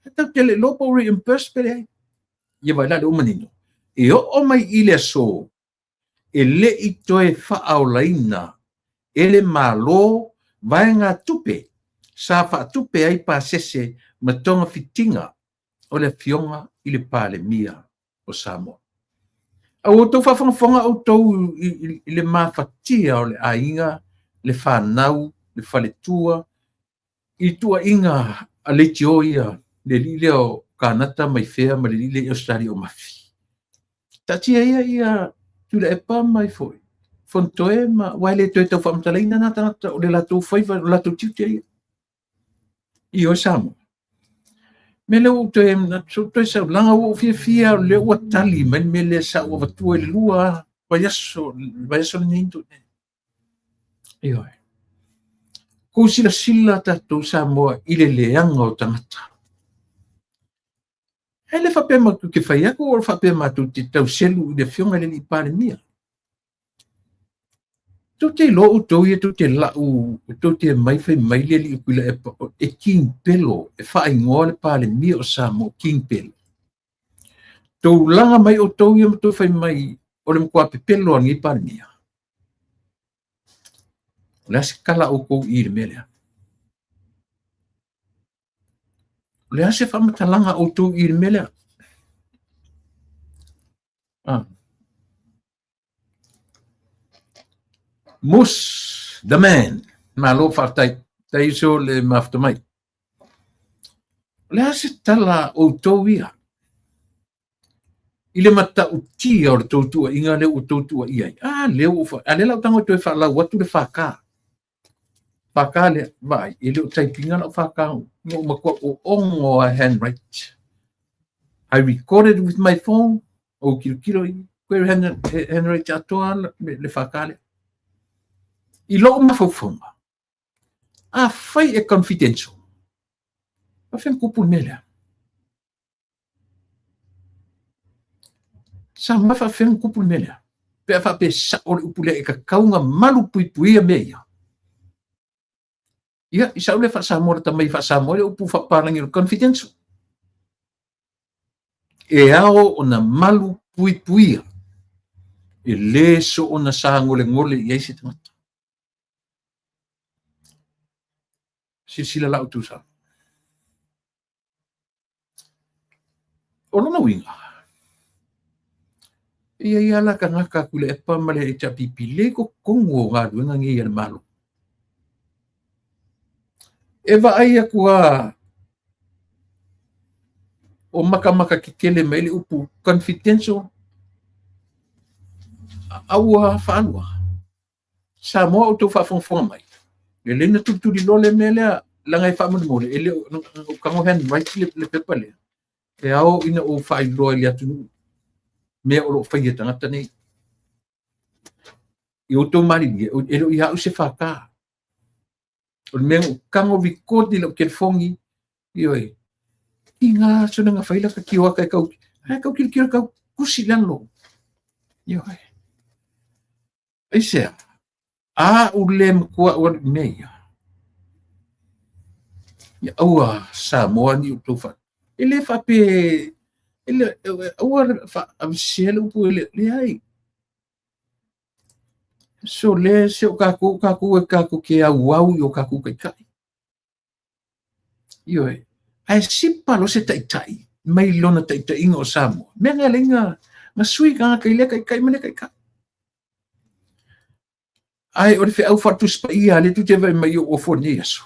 Speaker 1: e tatou te le iloa po o reimburse pe leai. Ia vaai la lea ua manino. E oo mai i le aso, e le i toe faaolaina e le Malo vaegatupe sa faatupe ai pasese ma togafitiga o le Afioga i le Palemia o Samoa. A ua outou faafogafoga outou i le mafatia o le aiga, le fanau, le faletua, i tuuaiga a leitio ia, le alii lea o Kanata mai fea ma le alii lea i Ausetalia o Mafi. Taatia ia ia Tuilaepa mai foi, Fonotoe ma, aua e le toe tau faamatalaina na tagata o le latou faiva, o le latou tiute ia. Ioe Samoa. Mea lea ua ou toe manatu, ou toe sau, leaga ua ou fiafia o lea ua tali mai le mea lea sa ou avatua i le lua vaiaso, le vaiaso lenei na tea nei. Ioe. Kou silasila tatou Samoa i le leaga o tagata. E le faapea matou te fai atu o faapea matou te tau selu i le afioga i le alii Palemia. Tou te iloa outou ia tou te lau, tou te mai fai mai le alii o Tuilaepa e King Pelo, e faaigoa le Palemia o Samoa King Pelo. Tou laga mai outou ia ma tou fai mai o le matua pepelo a lenei Palemia. O le a se tala a outou i le mea lea? O le a se faamatalaga a outou i le mea lea? Ah. Moose the man. Malo faafetai. Tai uso le mafuta mai. O le a se tala a outou ia? I le matautia o le tou tuuaiga lea ua outou tuuaia ai. A lea ua ou a lea la ou tago e toe faalau atu le FK. FK lea, vaai, e le o type ina lau FK, na ou matua oogo a handwrite. I recorded with my phone, ou tilotilo i koe handwrite atoa le FK lea. I lou mafaufauga, afai e confidential, faafefea ona tupu le mea lea? Samoa faafefea ona tupu le mea lea? Pe a faapea e sao le upu lea e tatau ona malu puipuia mea ia. Ia, i sau lea faa-Samoa lata mai faa-Samoa le upu faapalagi o le confidential. E ao ona malu puipuia. E le soona sagolegole i ai se tagata. Silasila la outou Samoa. O lona uiga, e i ai lava la tagata a Tuilaepa ma le HRPP le i totonu o galuega nei a le Malo. E vaai atu lava o makamaka tetele mai le upu confidential a ua faalua. Samoa outou faafogafoga mai. Lelei na tulituliloa le mea lea, leaga e faamolemole, e le o ou tago handwrite le pepa lea. E ao ina ou faailoa i le atunuu mea o lo o faia e tagata nei. I outou malilie, e le o ia au se FK. O le mea na ou tago record i lau telefoni, ioe, i ngā sona nga whaila ka tio aka e kau, e kau tilotilo kau kusi lalo. Ioe. Aisea? A u le matua ua le mea ia. Ia aua Samoa ni outou fa. E le faape e le aua faaavesea le upu e le leai. So le se o kākou, kākou e kākou ke auau i o kākou taitai. Ioe. Ae sipa loa se taitai mai lona taitaiga o Samoa. Mea na alai na sui tagata i lea taitai ma lea taitai. Ae o le feau faatusi paia a lea tou te vaai mai i ou ofu o lenei aso.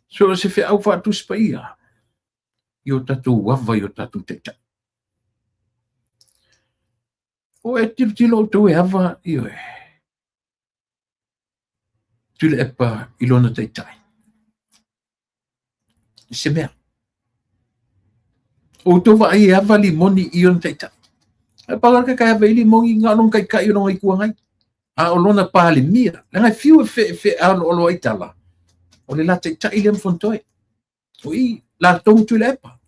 Speaker 1: So o se feau faatusi paia i o tatou ava i o tatou taitai. O e tilotilo outou e ava, ioe, Tuilaepa i lona taitai. I se mea. O outou vaai e ava limoni i ona taitai. Ae pau lava le taitai ava i limoni na o lona taitai o lona Itu Agai. A o lona Palemia, leaga e fiu e fealoaloai ai tala, o le la taitai lea ma Fonotoe. O i latou ma Tuilaepa.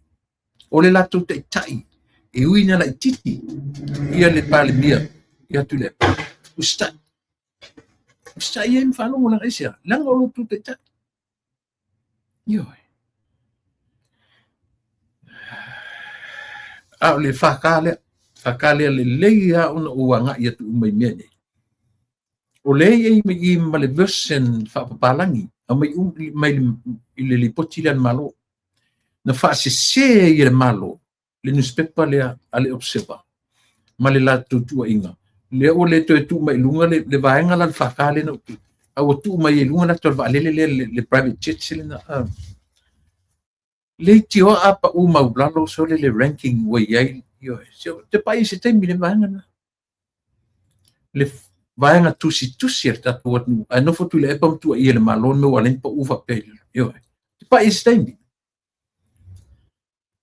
Speaker 1: O le latou taitai e ui ina laitiiti ia le Palemia ia Tuilaepa. Usitai. Usitai ai ma faalogo leaga aisea? Leaga o lo outou taitai. Ioe. A o le FK lea, FK lea lelei lava ona ou agai atu uma i mea nei. O lea e i ai ma le version faapapalagi aumai mai i le lipoti lea a le Malo. Na faasese ai e le Malo le newspaper lea a le Observer ma le latou tuuaiga. Lea ua le toe tuu mai i luga le vaega la le FK lea na ou tuu, a ua tuu mai i luga le ata o le vaalele lea le private jet lena. Leitioa a pau maulalo sole le ranking ua i ai, ioe. Se te pai i se taimi le vaega lena. Le vaega tusitusi a le tatou atunuu, ae nofo Tuilaepa ma tuuaia le Malo le mea ua ala ai ona pau faapea i lalo. Ioe. Te pai i se taimi.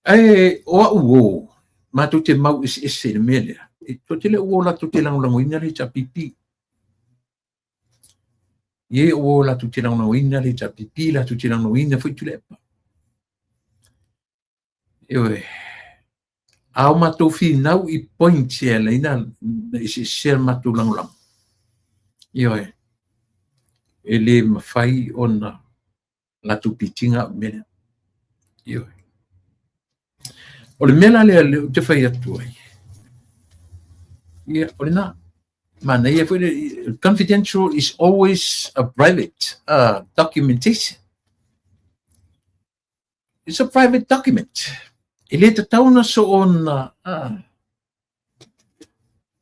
Speaker 1: Ae o au uo, matou te mau eseese i le mea lea. E toatele au uo latou te lagolagoina le HRPP. Ie o latou te lagolagoina le HRPP, latou te lagolagoina foi Tuilaepa. Ioe. A o matou finau i points e ala ai na eseese le matou lagolago. Ioe. E le mafai ona latou pitiga au mea lea. Ioe. O le mea la lea lea ou te fai atu ai, ia, o lena. Manaia foi le confidential is always a private documentation. It's a private document. E le tatau ona soona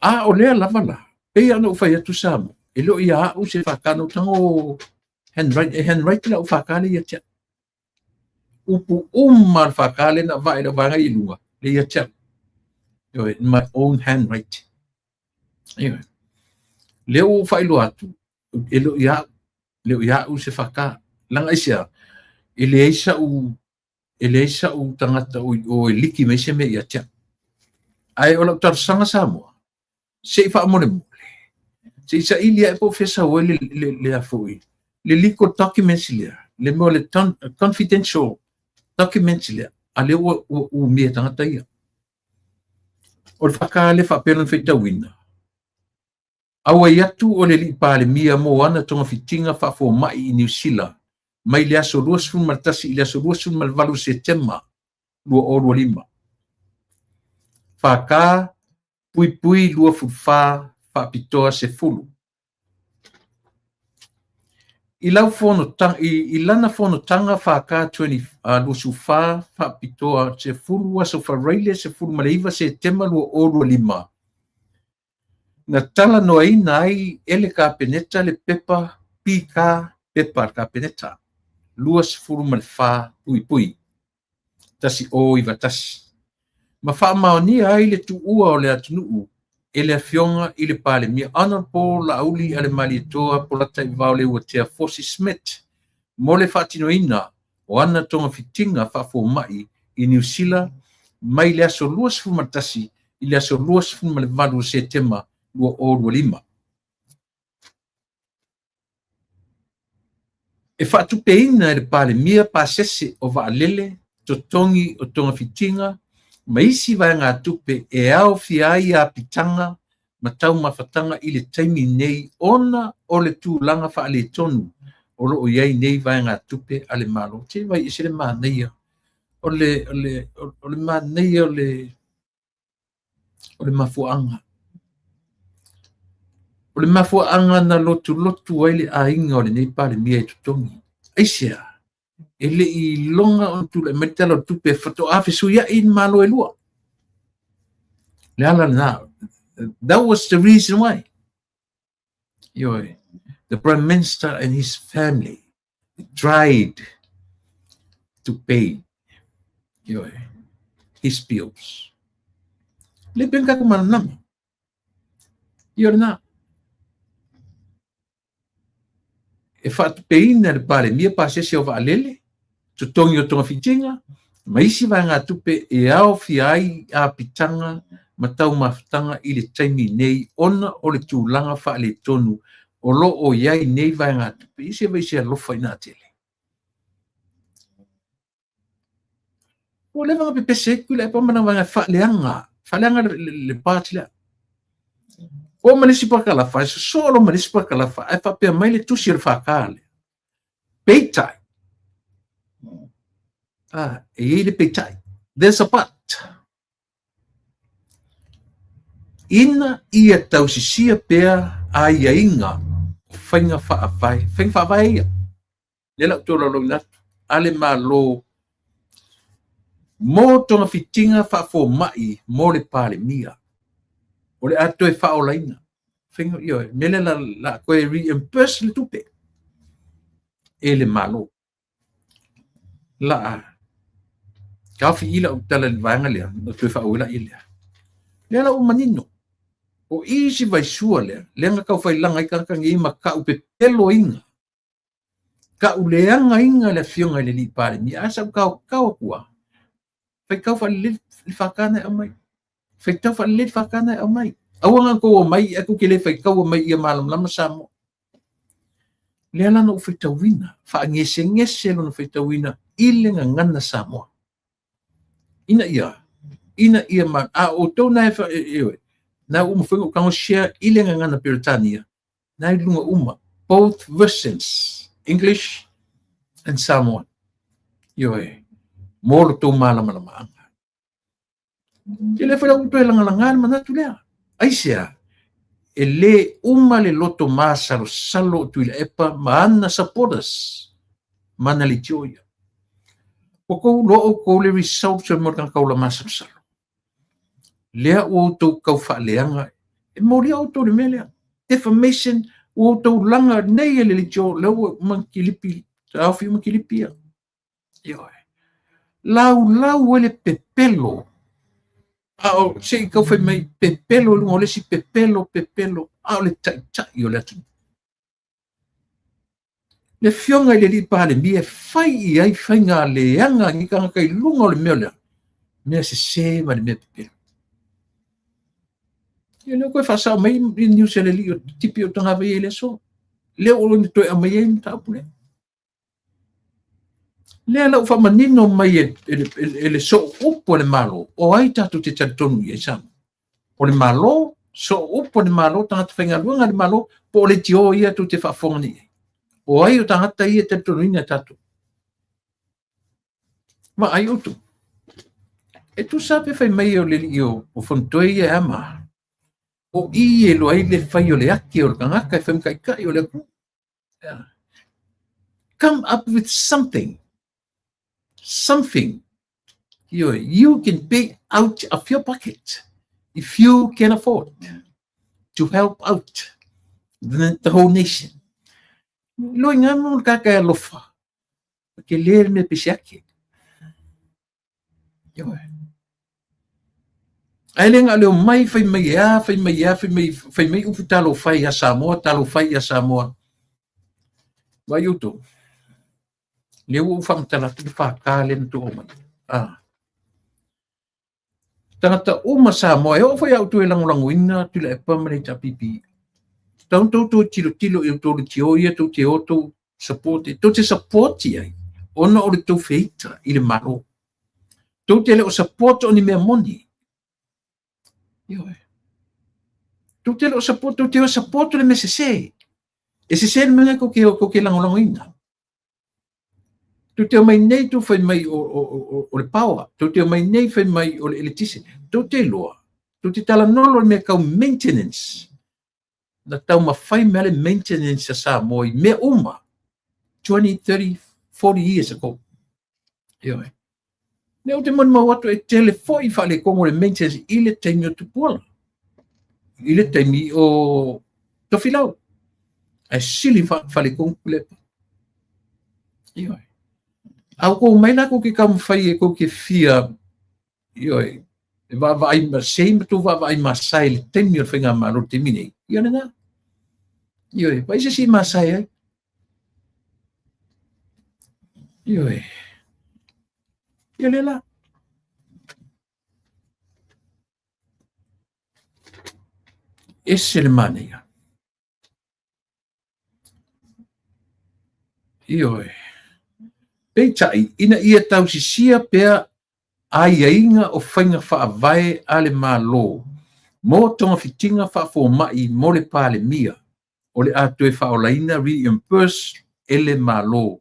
Speaker 1: a o lea lava la, pei ona ou fai atu Samoa, e le o ia au se FK na ou tago handwrite, e handwrite lau FK lea ia te au. Upu uma le FK lea na vae lau vaega i luga, lea ia te au. Ioe, in my own handwriting. Ioe. Lea ua ou faailoa atu, e le o ia au, le o ia au se FK. Leaga aisea, e leai sa'u e leai sa'u tagata o i o e liki mai se mea ia te au. Ae o lau talosaga Samoa, se i faamolemole, se i saili ae po o fea sau ai le a foi, le legal documents lea, le mea o le confidential documents lea, a lea ua umia e tagata ia. O le FK lea faapea lona faitauina, Auai atu o le Alii Palemia mo ana togafitiga faafomai i Niu Sila mai le aso 21 i le aso 28 Setema 2025. FK puipui 24 faapitoa 10. I lau fonotaga, i lana fonotaga FK 24 faapitoa 10 aso Faraile 19 Setema 2025, Na talanoaina ai e le Kapeneta le pepa PK, Pepa a le Kapeneta, 24 puipui, 1091, ma faamaonia ai le tuua o le atunuu e le Afioga i le Palemia Honourable Laauli Alemalietoa Polataivao Leuatea Fosi Smith mo le faatinoina o ana togafitiga faafomai i Niu Sila mai le aso 21 i le aso 28 o Setema 2025. E faatupeina e le Palemia pasese o vaalele, totogi o togafitiga ma isi vaegatupe e aofia ai apitaga ma taumafataga i le taimi nei ona o le tulaga faaletonu o lo o i ai nei vaegatupe a le Malo. Te vai ese le manaia o le, o le, o le manaia o le, o le mafuaaga. O le mafuaaga na lotulotu ai le aiga o lenei Palemia e totogi. Aisea? E le i iloga ona tulai mai le Tala o le Tupe faatoa fesuiai ni Malo e lua. Le ala lena. That was the reason why. Ioe. The Prime Minister and his family tried to pay, ioe, his bills. Le pea ka malamalama. Ioe lena. E faatupeina le Palemia pasese o vaalele, totogi o togafitiga, ma isi vaegatupe e aofia ai apitaga ma taumafataga i le taimi nei ona o le tulaga faaletonu o lo o i ai nei vaegatupe. I se vai se alofa ina tele. Ua leva ona pepese ai Tuilaepa ma lana vaega faaleaga, faaleaga le party lea. O ma le isi pakalafa, e sosoo loa ma le isi pakalafa, ae faapea mai le tusi o le FK lea. Peitai. Ah, e i ai le peitai. There's a but. Ina ia tausisia pea aiaiga o faiga faavae, faiga faavae ia, lea la ou tolaulauina atu, a le Malo mo togafitiga faafomai mo le Palemia, o le a toe faaolaina. Faiga, ioe, mea lea la, la toe reimburse le tupe e le Malo. La a taofi i lau tala i le vaega lea, na toe faaauau ai lea. Lea la ua manino. O i si vaisua lea, lea na tau failaga ai tagata nei ma tau pepeloina, tau leagaina le afioga i le alii Palemia. Ae sa ou taotao atu lava, faitau faalelei le FK na e aumai. Faitau faalelei le FK na e aumai. Aua na outou omai ae tou te le faitaua mai ia malamalama Samoa. Lea la na ou faitauina, faagesegese lona faitauina i le gagana Samoa. Ina ia, ina ia ma, a outou na e, e, e, na uma foi ou tago share i le gagana Peretania, na i luga uma, both versions, English and Samoan. Ioe, mo lo tou malamalamaaga. Ke le foi la toe lagalaga le manatu lea. Aisea, e lē uma le loto masalosalo o Tuilaepa ma ana supporters ma ana leitio ia. Ua tou iloa outou le results o le mea o le tagata ola masalosalo. Lea ua outou tau faaleaga, e molia outou i le mea lea. Defamation, ua outou laga nei e le leitio, lea ua uma ona kilipi, taofi uma kilipi ia. Ioe. Laulau ai le pepelo. A o se i tau fai mai pepelo i luga o le isi pepelo, pepelo, a o le taitai o le atunuu. Le afioga i le alii Palemia e fai i ai faiga leaga a ni tagata i luga o le mea lea, mea sese ma le mea pepelo. Ia lea ua toe faasao mai i news a le alii o tipi o Tagava i le aso. Lea ua toe aumai ai le mataupu lea. Lea la ua faamanino mai e le sooupu a le Malo, o ai tatou te talitonu i ai Samoa? O le Malo, sooupu a le Malo, tagata faigaluega a le Malo, po o leitio ia tou te faafofoga nei i ai? O ai o tagata ia e talitonuina e tatou? Vaai outou. E tusa pe fai mai o le alii o Fonotoe ia e a ma? O i e iloa ai le fai o le ake o le tagata e fai ma taitai o le atunuu. Yeah. Come up with something. Something. You can pay out of your pocket if you can afford to help out the whole nation. Loi ngā mo ka ka alofa. Ke le me pese ake. Ioe. Ae le ga o le omai fai mai e a, fai mai e a, fai mai, fai mai upu talofa ia Samoa, talofa ia Samoa. Vaai outou. Lea ua ou faamatala atu le FK lea na tuu mai. Ah. Tagata uma Samoa, e oo foi a outou e lagolagoina Tuilaepa ma le HRPP. Tatau ona outou tilotilo i outou leitio ia tou te o tou support, tou te support i ai ona o le tou feita i le Malo. Tou te le o support o ni mea moni. Ioe. Tou te le o support, tou te o support le mea sese. E sese le mea tou te, tou te lagolagoina. Tou te omai nei tou fai mai o le power, tou te omai nei fai mai o le eletise. Tou te iloa, tou te talanoa loa i le mea tau maintenance. Na taumafai mai le maintenance a Samoa i mea uma 20, 30, 40 years ago. Ioe. Lea ou te molimau atu e tele foi faaletonu o le maintenance i le taimi o Tupuola, i le taimi o Tofilau. Ae sili faaletonu Tuilaepa. Ioe. A ua mai la tou te taumafai e tou te fia, ioe, e vaavaai ma sei ma tou vaavaai masae i le taimi o le faigamalo i le taimi nei, ia lena. Ioe, vaai se isi masae ai. Ioe. Ia lea la. Ese le manaia. Ioe. Peitai, ina ia tausisia pea aiaiga o faiga faavae a le Malo mo togafitiga faafoma'i mo le Palemia, o le a toe faaolaina reimburse e le Malo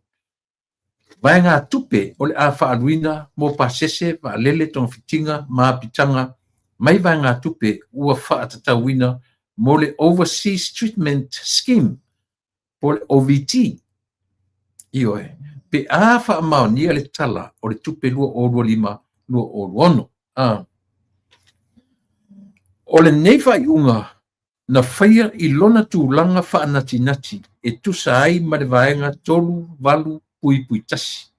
Speaker 1: vaegatupe o le a faaaluina mo pasese, vaalele, togafitiga ma apitaga mai vaegatupe ua faatatauina mo le Overseas Treatment Scheme po o le OVT. Ioe, pe a faamaonia le Tala o le Tupe 2025/2026. O lenei faaiuga na faia i lona tulaga faanatinati e tusa ai ma le Vaega 38.1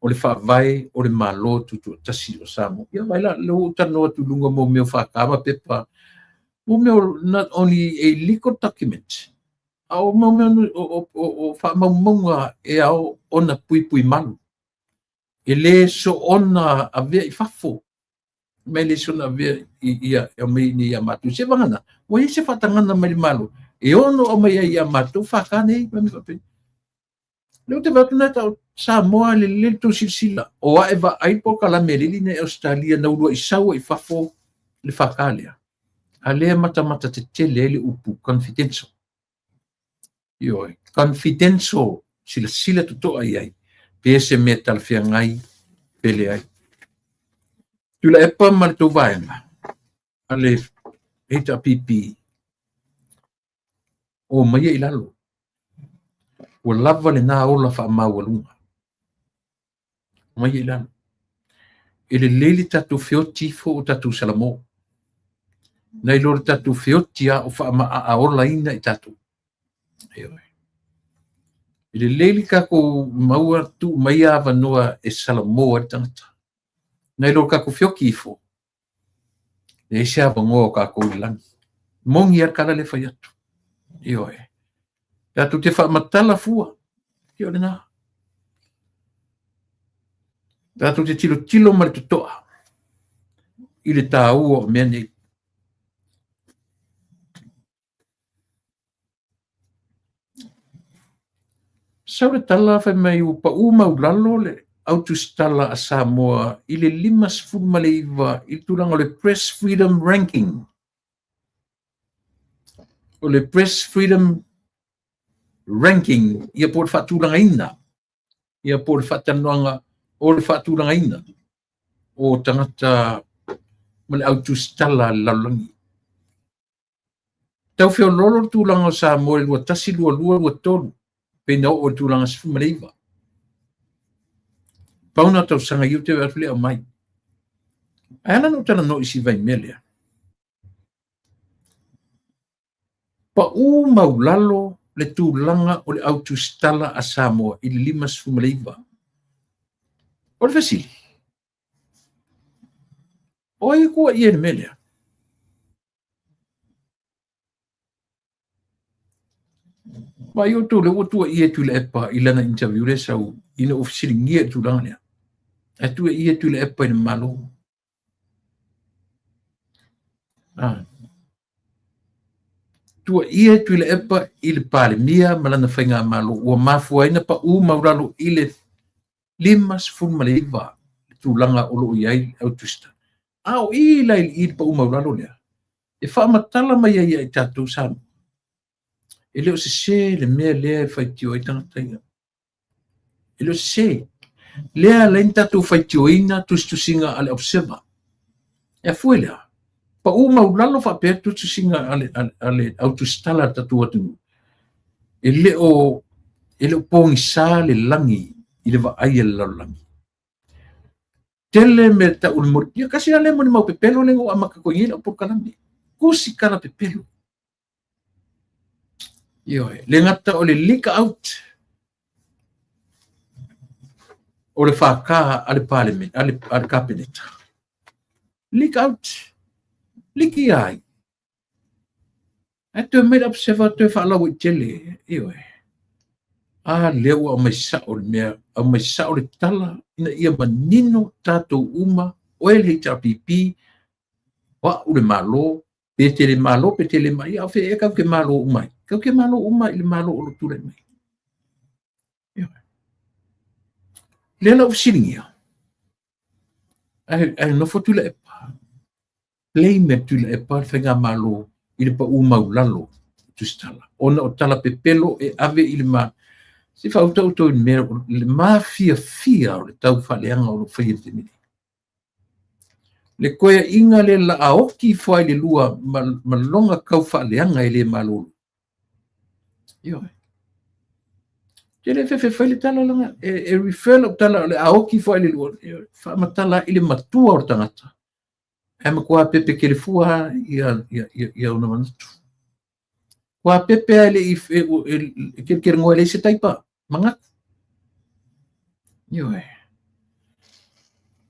Speaker 1: o le Faavae o le Malo Tutoatasi o Samoa. Ia vaai la, lea ua ou talanoa atu i luga mo mea o FK ma pepa, mo mea not only a legal document, a o mea o faamaumauga e ao ona puipui malu. E le soona avea i fafo, ma e le soona avea ia aumai nei ia matou. Se vagana, ua i ai se faatagaga mai le Malo e ono aumai ai ia matou FK nei ma mea faapena. Lea ou te vaai atu na tau Samoa le lelei le tou silasila, o ae vaai polokalame a le alii nei Ausetalia na uluai sau ai i fafo le FK lea. A lea matamata tetele ai le upu confidential. Ioe, confidential, silasila totoa i ai, pe se mea talafeagai pe leai. Tuilaepa ma le tou vaega a le HRPP, o maia i lalo. Ua lava lena ola faamaualuga. O maia i lalo. E lelei le tatou feoti ifo o tatou salamo. Nai lo le tatou feoti a o faamaaolaina i tatou. Ioe. E lelei le tatou maua tuu mai avanoa e salamo ai le tagata. Nai lo le tatou feoti ifo, leai se avanoa o tatou i le lagi. Moni lava le tala lea e fai atu. Ioe. Tatou te faamatala fua. Ia o lena. Tatou te tilotilo ma le totoa i le taua o mea nei. Sau le tala fai mai ua pau maulalo le autusitala a Samoa i le 59 i le tulaga o le Press Freedom Ranking. O le Press Freedom Ranking, ia po o le faatulagaina, ia po o le faatalanoaga o le faatulagaina o tagata ma le autusitala a le lalolagi. Tau feoloolo le tulaga o Samoa i le 21, 22, 23, pei na oo i le tulaga 19. Pau na tausaga ia ou te vaai atu le aumai. Ae ala ona ou talanoa i si vaimea lea. Pau maulalo le tulaga o le autusitala a Samoa i le 59. O le fesili, o ai e tuuaia i le mea lea? Vaai outou lea ua tuuaia e Tuilaepa i lana interview lea sau ina ua fesiligia i le tulaga lea. Ae tuuaia e Tuilaepa i le Malo. Tuuaia e Tuilaepa i le Palemia ma lana faigamalo ua mafua ai na pau maulalo i le 59 le tulaga o lo o i ai le autusitala. A o i la i le pau maulalo lea, e faamatala mai ai ia i tatou Samoa, e le o sese le mea lea e faitio ai tagata ia. E le o sese. Lea ala ai na tatou faitioina tusitusiga a le Observer. E afua i le a? Pau maulalo faapea tusitusiga a le autusitala a le tatou atunuu. E le o pogisa le lagi i le vaai a le lalolagi. Tele mea tau le moli. Ia kasi la le moli mau pepelo le ngo amaka ko ngila po kalame. Kusi kala pepelo. Ioe, le gata o le leak out o le FK a le parliament, a le kapeneta. Leak out. Liki ai. Ae toe mai le observer toe faalauaitele. Ioe. A lea ua aumai sao le mea, aumai sao le tala ina ia manino tatou uma, oe le HRPP, o au le Malo, pe te le Malo, pe te le mai, a o fea ea kau ke Malo uma ai? Kau ke Malo uma i le Malo o lo tulai mai. Ioe. Lea la ua fesiligia, ae nofo Tuilaepa, blame e Tuilaepa le faigamalo i le pau maulalo o Tusitala, ona o tala pepelo e ave i le ma... Se faauta outou i le mea, le mafiafia o le tau faaleaga o lo o faia i le taimi nei. Le koeaiga le laaoki ifo ai le lua ma loga kau faaleaga e le malolo. Ioe. Te le fefe fai le tala langa, e refer lau tala o le aoki ifo ai le lua, faamatala i le matua o le tagata. Ae matua pepe kelefua ia ona manatu. Kua pepe ai le i e kelekelengoa e leai se taipa, manatu. Ioe.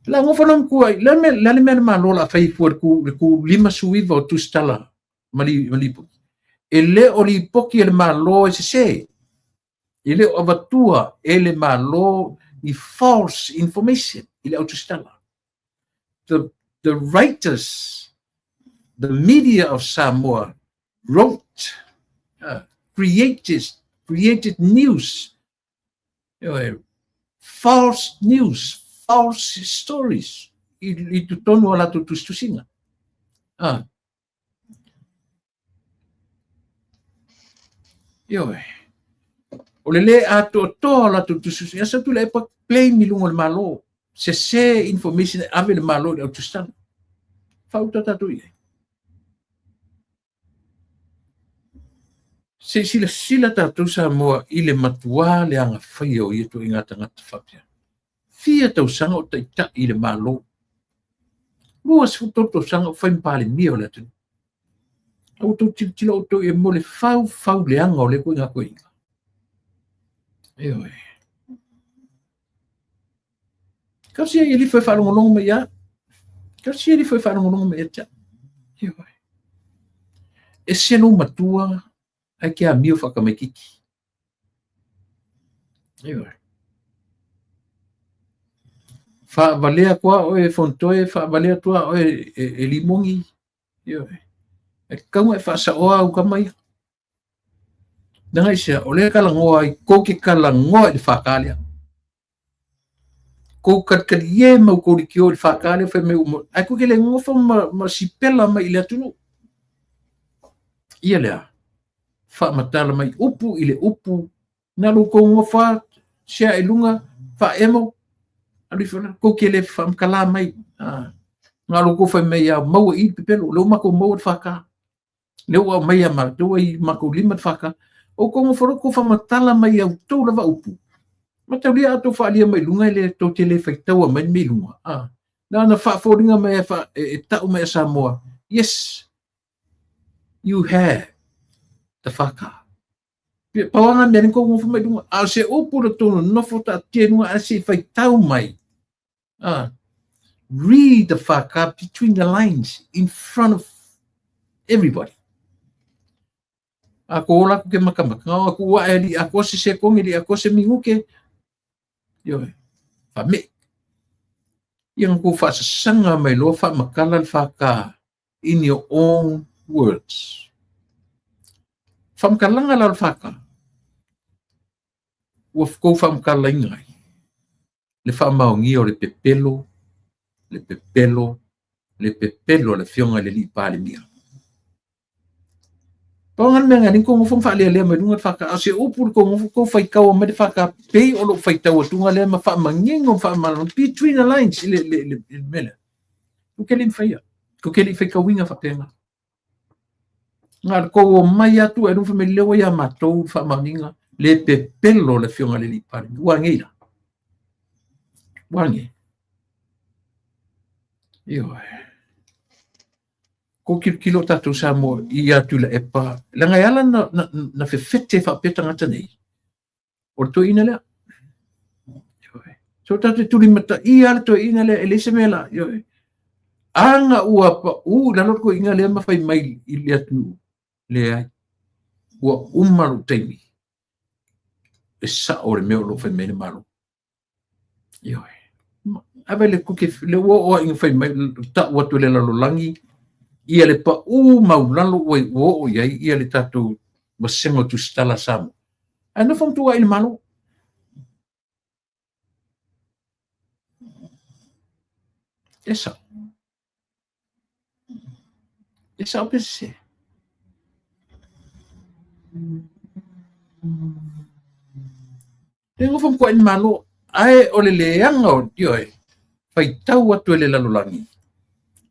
Speaker 1: La ngofa na mkua, le me le mea le malo la fai fua le ku 59 o Tusitala ma lipoki. E le o lipoki e le malo e sese. E le o avatua e le malo i false information i le au Tusitala. The writers, the media of Samoa wrote, created news, false news, false stories i totonu o latou tusitusiga. Ioe. O le le atoatoa o latou tusitusiga, sa Tuilaepa claim i luga o le Malo. Sese information e ave le Malo i le au Tusitala. Faauta tatou i ai. Se i silasila tatou Samoa i le matuā leaga faia o ia ituaiga tagata faapea. Fia tausaga o taitai i le Malo. 23 tausaga o fai ma Palemia o le atunuu. A ua outou tilotilo outou i ai mo le faufau leaga o lea ituaiga toeaina. Ioe. Tausia ia lifo e faalogologo mai ia. Tausia ia lifo e faalogologo mai ia te au. Ioe. Ese lou matua ae ke amio faatamaititi. Ioe. Faavalea atu lava oe e Fonotoe, faavalea atu lava oe e Limogi. Ioe. E tatau ona e faasaoa au tama ia. Leaga aisea, o lea e talanoa ai, tou te talanoa i le FK lea. Tou talitalie ma outou leitio i le FK lea fai mai ua ae tou te le nonofo ma sipela mai i le atunuu. Ia lea, faamatala mai upu i le upu, na lo tou nonofo lava, sea i luga, faaemo, alu ifo la, tou te le faamatala mai. Na o lo outou fai mai ia maua i le pepelo, o lea ua matou maua le FK. Lea ua aumai ia matou ai matou lima le FK. Outou nofo loa tou faamatala mai i a outou lava upu. Mataulia a outou faaalia mai luga e le tou te le faitaua mai le mea i luga. Na ona faafoliga mai e tau mai a Samoa, yes, you have the FK. Pau lava mea lea tou nofo mai luga. A o se upu le tou nonofo taatia i luga ae se i faitau mai. Read the FK between the lines in front of everybody. A ko ola aku ke makamaka, ngā aku ua e li a ko se sekonge li a ko se minguke. Ioe, wha me. Ia ngā kou whaasasanga mai loa whaamakala le FK in your own words. Whaamakalanga la le FK. Ua kou whaamakalaina ai le faamaonia o le pepelo, le pepelo, le pepelo a le Afioga i le Alii Palemia. Pau lena le mea na kou nofo ma faalealea mai luga le FK. A o se upu le kou nofo kou faitau mai le FK pei o lou faitau atuga lea ma faamanino ma faamalamalama between the lines i le mea lea. Tou te le i mafaia. Tou te le i faitauina faapena. Na le kou omai atu e luga fai mai lea ua ia matou le faamaoniga le pepelo le Afioga i le Alii Palemia. Ua agei la. Ua agei. Ioe. Ko kilokilo tatou Samoa i ia Tuilaepa, leaga e ala na fefete faapea tagata nei, o le toeaina lea. Ioe. So tatou te tulimataia le toeaina lea, e leai se mea la, ioe. Aga ua pau i lalo le toeaina lea ma fai mai i le atunuu, leai, ua uma lou taimi, e sao le mea o lo o fai mai le Malo. Ioe. Ave le kuke, le ua oo ina fai mai, tau atu le lalolagi, ia le pau maulalo ua oo i ai ia le tatou vasega o tusitala a Samoa. Ae nofo ma tuuai i le Malo. E sao. E sao pe sese. Le nofo ma tuuai i le Malo, ae o le leaga o, ioe, faitau atu e le lalolagi,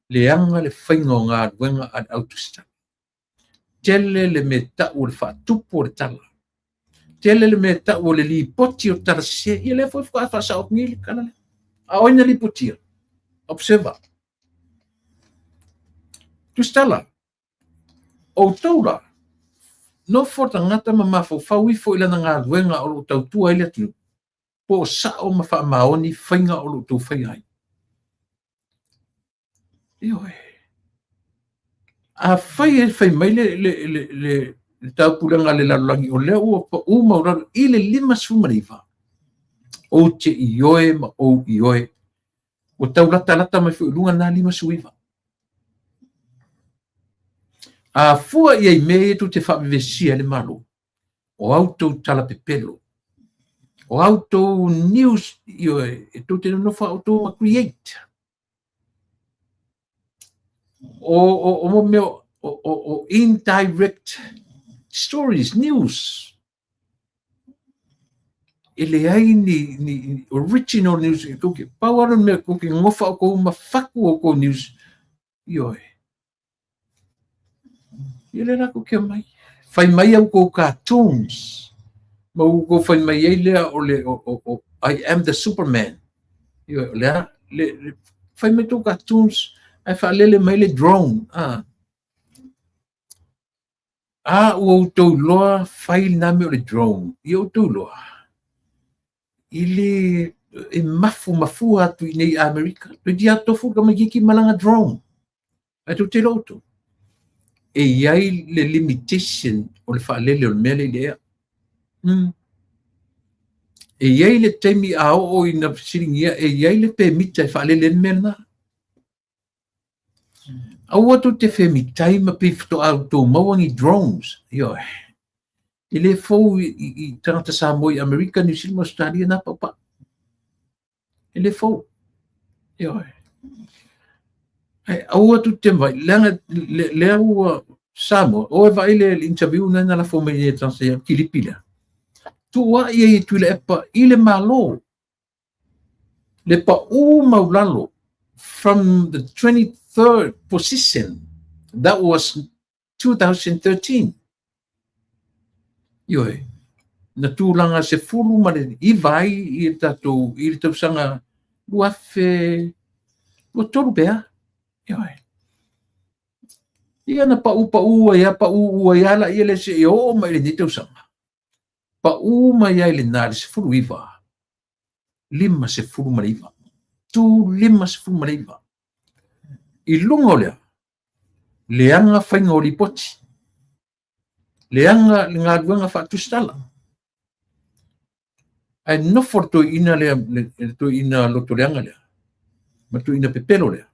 Speaker 1: leaga le faiga o galuega a le au tusitala. Tele le mea tau o le faatupu o le tala. Tele le mea tau o le lipoti o tala sese. Ia lea foi faatoa faasao atu nei le tala lea. A o ai na lipotia? Observer. Tusitala, outou la, nofo tagata ma mafaufau ifo i lana galuega o lo o tautua ai le atunuu, po o sao ma faamaoni faiga o lo o outou faia ai. Ioe. Afai e fai mai le taupulega a le lalolagi o lea ua pau maulalo i le 59, ou te ioe ma ou ioe, ua tau latalata mai foi i luga lena 59. A fua i ai mea ia tou te faavevesia ai le Malo, o a outou tala pepelo, o a outou news, ioe, e tou te nonofo a outou ma create. O mo mea o indirect stories, news. E leai ni original news. Pau lava le mea tou te gofa outou ma faku outou news. Ioe. Ia lea la tou te omai. Fai mai au tou cartoons. Ma ua tou fai mai ai lea o le o I am the Superman. Ioe, o le a le fai mai tou cartoons ae faalele mai le drone. Ah. A ua outou iloa fai lena mea o le drone. Ia outou iloa. I le e mafu mafua atu i nei Amerika. Toeitiiti lava tofu le tamaitiiti ma lana drone. Ae tou te iloa outou, e i ai le limitation o le faalele o le mea lea i le ea. E i ai le taimi a oo ina fesiligia, e i ai le pemita e faalele ai le mea lena. Aua tou te femitai ma pei faatoa outou maua ni drones. Ioe. E le fou i tagata Samoa i Amerika, New Zealand ma Australia na paupau. E le fou. Ioe. Ae aua tou te vaai, leaga lea ua Samoa, o e vaai le interview na lafo mai nei e tagata ia kilipi lea. Tuuai ai e Tuilaepa i le Malo le pau maulalo from the 23rd position, that was 2013. Ioe, na tulaga 19 ai i le tatou, i le tausaga 2023 pe a. Ioe. Ia na pau pau ai a, pau ai a la ia le seia oo mai i lenei tausaga. Pau mai ai lena le 19, 59, tu 59. I luga o lea, leaga faiga o lipoti, leaga le galuega faatusitala. Ae nofo le toeaina lea, le toeaina lotoleaga lea, ma le toeaina pepelo lea,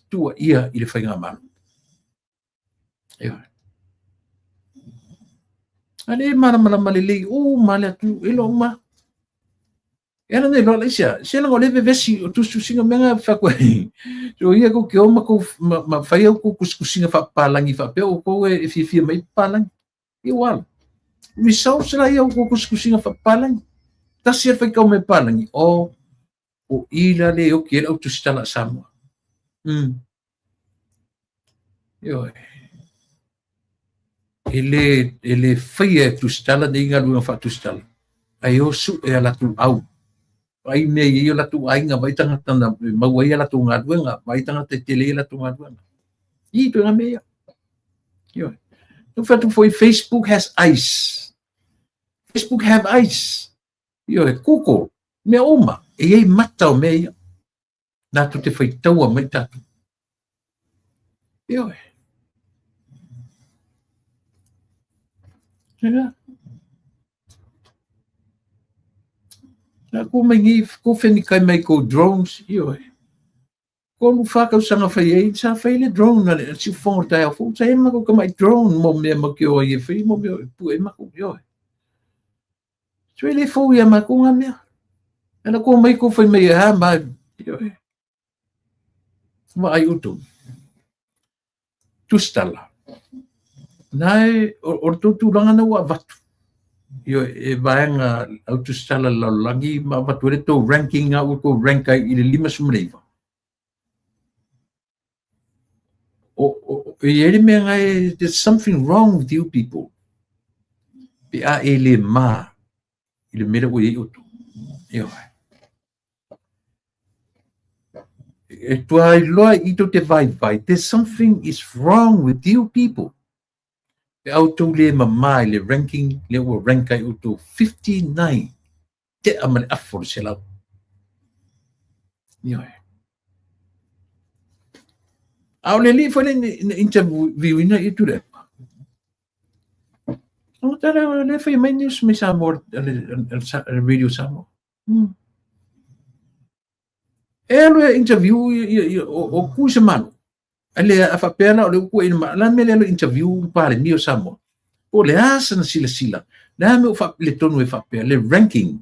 Speaker 1: tuuaia i le faigamalo. Ioe. A le malamalama lelei uma le atunuu, e iloa uma. E ala na iloa la isia, se leaga o lea e vevesi o tusitusiga mea na fai atu ai. So ia tou te o ma tou ma fai au tou tusitusiga faapapalagi faapea outou e fiafia mai papalagi. Ia ua ala. Results la ia o tou tusitusiga faapapalagi. Tasi le faitau mai papalagi, o i la le oti ai le au tusitala a Samoa. Ioe. E le faia e tusitala nei galuega faatusitala, ae o sue a latou au. Vaai mea i ai o latou aiga, vaai tagata na maua ai a latou galuega, vaai tagata e tele ai a latou galuega. I ituaiga mea ia. Ioe. Na ou fai atu foi, Facebook has eyes. Facebook have eyes. Ioe, Google, mea uma, e i ai mata o mea ia. Latou te faitaua mai tatou. Ioe. Ea. Na ko mai nei, ko whenikai mai ko drones, ioe. Ko lu wha tausaga whai ai, sa whai le drone a le siufongo le taeao fou, sa e mako ka mai drone mo mea ma ke oa i e whai, mo mea pu e mako, ioe. So e le fou ia mākou ngā mea. Ana ko mai ko whai mai e hā mai, ioe. Vaai outou. Tusitala. Nā e, o le tou tulaga na ua avatu. Ioe, e vaega au tusitala le lalolagi ma avatu ai le tou ranking a ua tou rank ai i le 59. O, o, e i ai le mea ngai, there's something wrong with you people. Pe a e le mā i le mea lea ua i ai outou. Ioe. E tua iloa i tou te vaivai, there's something is wrong with you people. Pe a outou le mamā i le ranking lea ua rank ai outou 59 tea ma le afa o le 100. Ioe. A o le alii foi lea na interview ina i Tuilaepa. O tala le fai mai news mai Samoa le Radio Samoa. E alu e interview o Tuisamanu. A le a faapea la o le upu e ma la mea le alu interview le Palemia o Samoa. Po o le a sana silasila, le a mea o le tonu e faapea, le ranking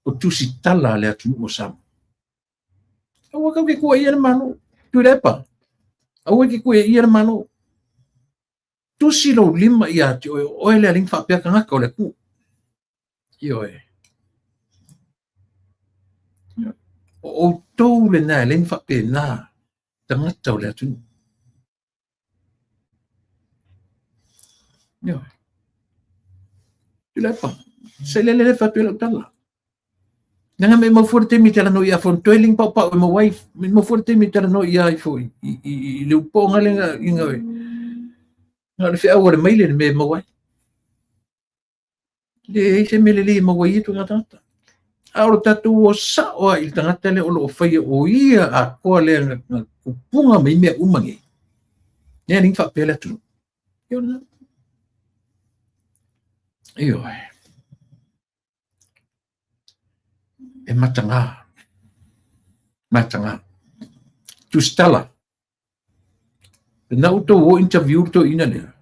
Speaker 1: o tusitala a le atunuu o Samoa. Aua kau ke kua ia le Malo. Tuilaepa. Aua ke kua ia le Malo. Tusi lou lima ia te oe, o oe le alii faapea tagata o le atunuu. Ioe. O outou lena e leai ni faapena tagata o le atunuu. Ioe. Tuilaepa, se le lele fai atu ai lau tala. Nanga me mau fua le taimi e talanoa ia fo toe ling pau pau e mau ai me mau fua le taimi e talanoa ia ai fo i le upoga le nga i nga nga le feau a le maile le mea e mau ai. Leai se mea lelei e maua ai ia tulaga tagata. A o le tatou o sao lava i le tagata lea o lo o faia o ia atoa lea na tupuga mai mea uma nei. Lea alii faapea le atunuu. Ia o lena. Ioe. E mataga. Mataga. Tusitala. Na outou o interview le toeaina lea.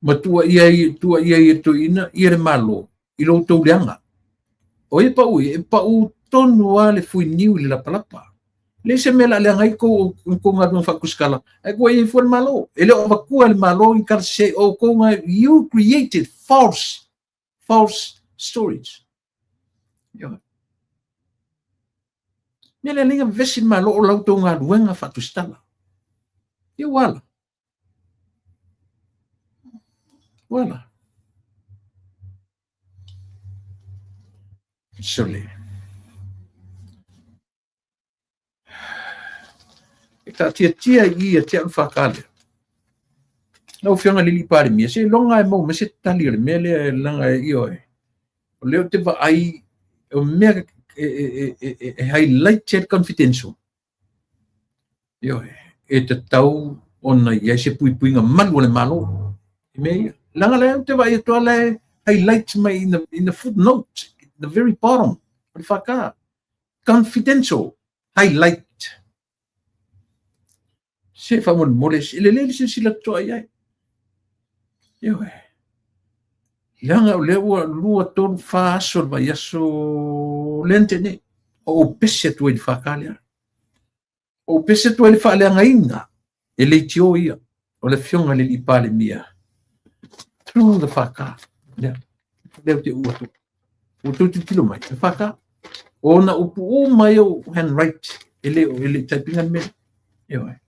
Speaker 1: Ma tuuaia ai, tuuaia ai e le toeaina ia le Malo i lo outou leaga. O ai e pau ai? E pau tonu lava le fuiniu i le lapalapa. E leai se mea o le a leaga ai kou kou galuega faatusitala, ae tuuaia ai fua le Malo. E le o avatua e le Malo ni tala sese o outou na you created false, false stories. Ioe. Mea lea lea vevesi le Malo o la outou galuega faatusitala. Ia ua ala. Ua ala. Sole. E taatiatia i ia te au whakaalea. Lau Afioga i le Alii Palemia, seiloga e maua mai se tali o le mea lea e laga e ioe. O lea ou te vaai, o mea e highlight ai le confidential. Ioe, e tatau ona i ai se puipuiga malu a le Malo i mea ia. Leaga lea ou te vaai atu lava la e highlight mai in the footnote, the very bottom o le FK. Confidential, highlight. Se faamolemole, e lelei le silasila totoa i ai. Ioe. Leaga o lea ua 2, 3, 4 aso o le vaiaso lea na tea nei. O ou pese atu ai i le FK lea. O ou pese atu ai i le faaleagaina e leitio ia o le Afioga i le Alii Palemia through the FK. Lea, lea ou te uu atu. Ua outou tilotilo mai, le FK. O ona upu uma ia o handwrite, e le e le type ina le mea. Ioe.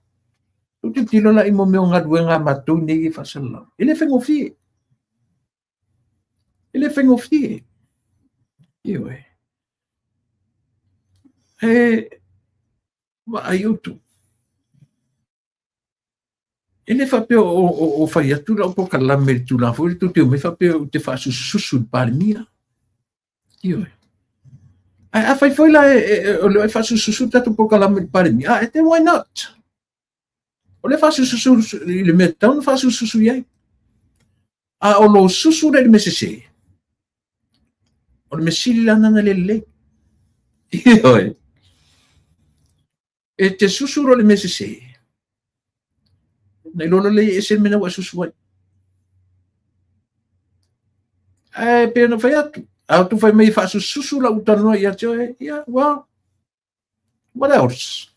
Speaker 1: Outou tilotilo la i mo mea o galuega a matou nei e faasalalau. E le faigofie. E le faigofie. Ioe. E vaai outou. E le faapea o fai atu lau polokalame i le tulaga foi lea tou te omai faapea ou te faasusususu i le Palemia. Ioe. Ae afai foi la o lea e faasususu le tatou polokalame i le Palemia, ah, then why not? O lea faasususu i le mea tatau ona faasususu i ai. A o lou susu lea i le mea sese, o le mea sili la lena le lelei. Ioe. E te susu loa i le mea sese, na iloa loa lea e ese le mea na ua e susu ai. Ae pei ona fai atu, a outou fai mai e faasususu lau talanoa ia te oe, yeah, well, what else?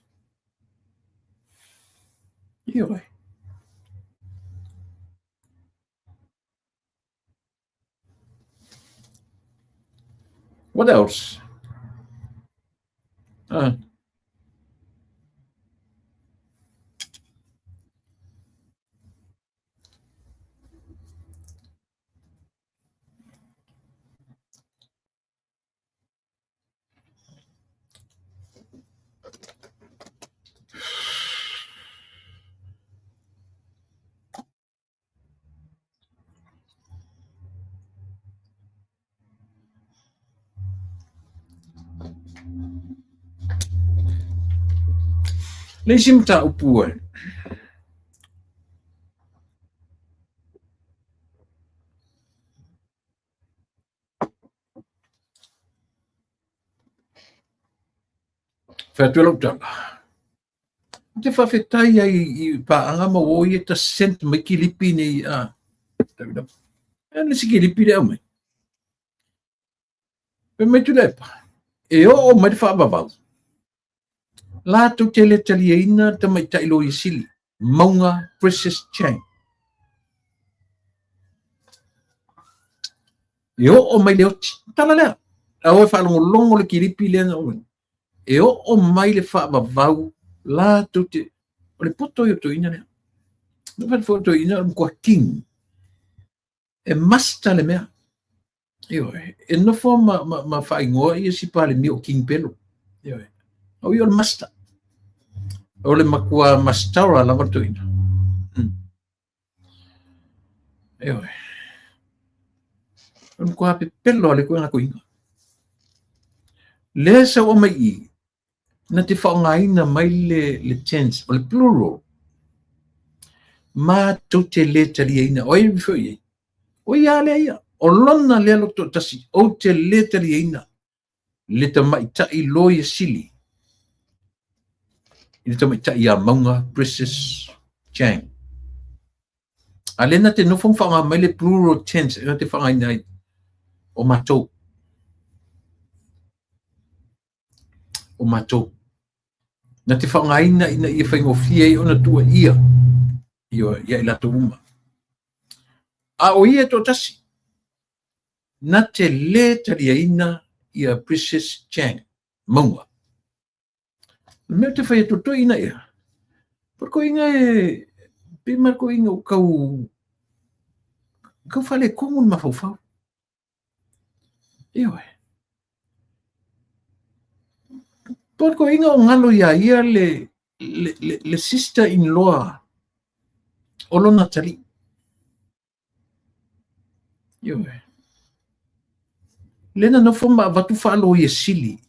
Speaker 1: Ioe. What else? Ah. Le isi mataupu e fai atu ai lau tala. Ou te faafetai ai i paaga ma uo ia ta sent mai kilipi nei a. E le isi kilipi le aumai. Fai mai Tuilaepa, e oo mai le faavavau, latou te le taliaina le tamaitai loia sili, Mauga Precious Chang. E oo mai le oti. Tala lea. A o e faalogologo le kilipi lea na oo. E oo mai le faavavau latou te o le poto i o toeaina lea. Na fai foi toeaina o le matua king. E master le mea. Ioe, e nofo ma faaigoa ia si Palemia o King Pelo. Ioe, o ia o le master. O le matua mastera lava le toeaina. Ioe. O le matua pepelo a le koe koiga. Lea sau mai i, na te faaaogaina mai le tense, o le plural. Matou te le taliaina. O ai e foi ai? O ia lea ia. O lona lea loto tasi, ou te le taliaina le tamaitai loia sili i le tamaitai ia Mauga Precious Chang. A lea na te nofo ma faaaoga mai le plural tense na te faaaogaina ai o matou. O matou. Na te faaaogaina ina ia faigofie ai ona tuuaia ia i latou uma. A o ia e toatasi, na te lē taliaina ia Precious Chang Mauga. O le mea ou te fai atu toeaina ia, po o le toeaina e pei ma le toeaina ua tau tau faaletonu le mafaufau. Ioe. Po o le toeaina o galo iā ia le sister in law o lona atalii. Ioe. Lea na nofo ma avatu faaloia sili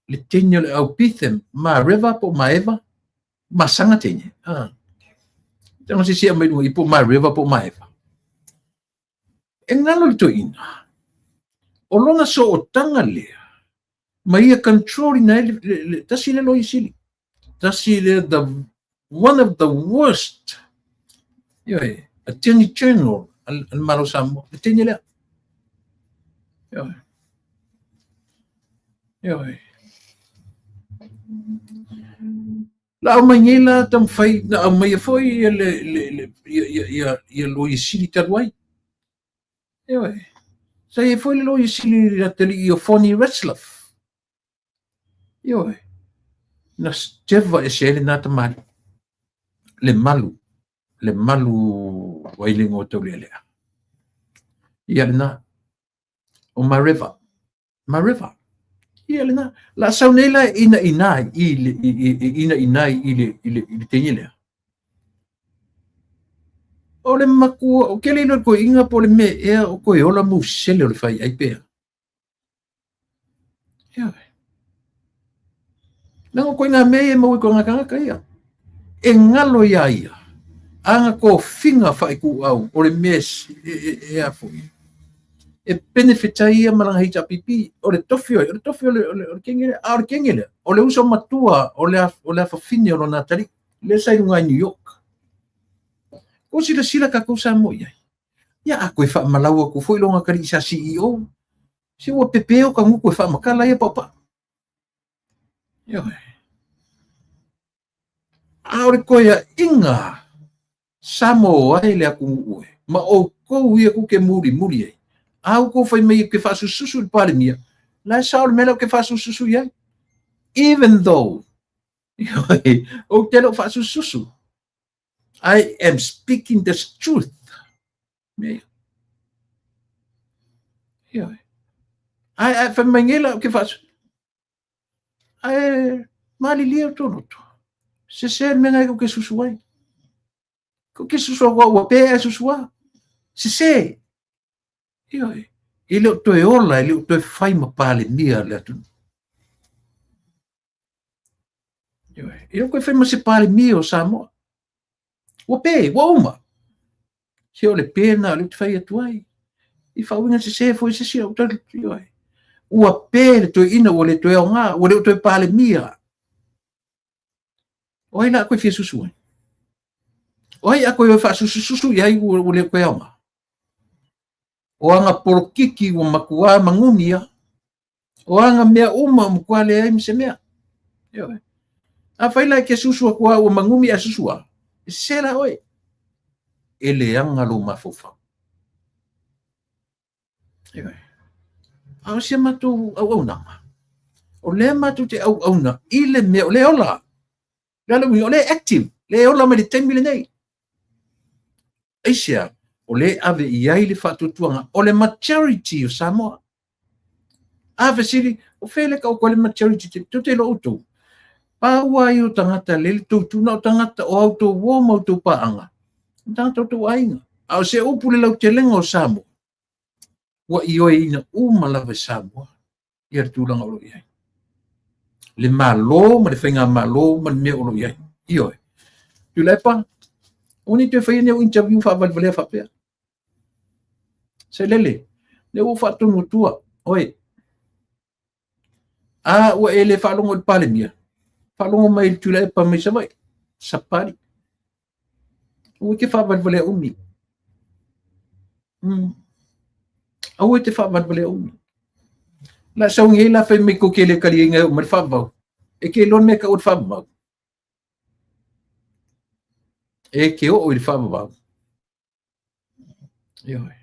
Speaker 1: le teine o le au Pithem, ma Reva po o Maeva, ma Sanga teine. Ah. Tanga se sia mai lunga i po ma Reva po o Maeva. E ngalo le toeaina. O lona sootaga lea, ma ia control ina ai le tasi lea loia sili. Tasi lea the one of the worst ioe, Attorney General a le Malo o Samoa, le teine lea. Ioe. Ioe. La aumai nei la taumafai, na aumaia foi ia le, le, le, ia, ia, ia, ia loia sili talu ai. Ioe. Sa i ai foi le loia sili le atalii o Fonny Retzlaff. Ioe. Na teva ese ai lena tamalii. Le malu. Le malu ai le igoa taulealea. Ia lena. O Mareva. Mareva. Ia lena. La sau nei la ina ina i le ina ina i le i le i le teine lea. O le matua, o ke le ilo ko inga po le me ea o koe ola mu sele o le fai ai pea. Ia. Leaga ko ngā mea e mau i ko ngā kangaka ia. E ngalo ia ia. Anga ko finga whai ku au o le mea e a foi. E benefit ai ia malanga HRPP o le tofi o le tofi o le o le o le kenge a o le kenge le o le uso matua o le o le afafine o lona tali le sa i lunga i New York. Ko sila sila ka kou sa mo ia. Ia a koe whaamalau aku foi longa kali sa CEO. Se ua pepeo ka nguku e whaamakala ia papa. Ioe. A o le koeaiga Samoa ai le atunuu e, ma outou ia ku ke muli muli ai. A outou fai mai ke faasususu i le Palemia, la e sao le mea lea ou ke faasususu i ai. Even though, ioe, ou te le o faasususu. I am speaking the truth. Mea ia. Ioe. Ai, ai, fai mai nei la ou ke faasususu. Ae malilie o tō loto. Sese le mea ngai ko ke susu ai. Ko ke susu au ua pē ai susu a. Sese. Ioe. E le o toe ola, e le o toe fai ma palemia le atunuu. Ioe. E le o toe fai ma se palemia o Samoa. Ua pē, ua uma. Se o le pē na o le te fai atu ai. I whaauinga se se foi se sia o tau ioe. Ua pē le toeaina ua le toe aoga, ua le o toe palemia. O ai la koe fia susu ai? O ai a koe o whaasusususu i ai ua, ua le koe aoga? O anga polokiki ua makuā mangumia, O anga mea uma o matua leai ma se mea. Ioe. A fai la ke susu aku a ua mangumi a susu a. E sese la oe. E leaga lou mafaufau. Ioe. A o si a matou auaunaga, o lea matou te auauna i le mea o le ola. Le ala uiga, o lea e active, lea e ola mai le taimi lenei. Aisea, o lea e ave i ai le faatuatuaga o le majority o Samoa. A fesili, o fea le kau koe le majority te tou te iloa outou. Pau lava ia o tagata le le tou tu na o tagata o a outou uo ma outou paaga, o tagata o outou aiga. A o se upu le lautelega o Samoa, ua ioeina uma lava e Samoa ia le tulaga o lo o i ai. Le Malo ma le faigamalo ma le mea o lo o i ai. Ioe. Tuilaepa, aua ne i toe faia ni au interview faavalevalea faapea. Sailele, lea ua ou faatonu atua oe. A ua e le faalogo i le Palemia, faalogo mai i le Tuilaepa mai Savaii, sapali. Aua e te faavalevalea umi. Aua e te faavalevalea umi. La sau nei la fai mai kou te le taliaina e oo mai le faavavau. E te iloa le mea e taua le faavavau. E te oo i le faavavau. Ioe.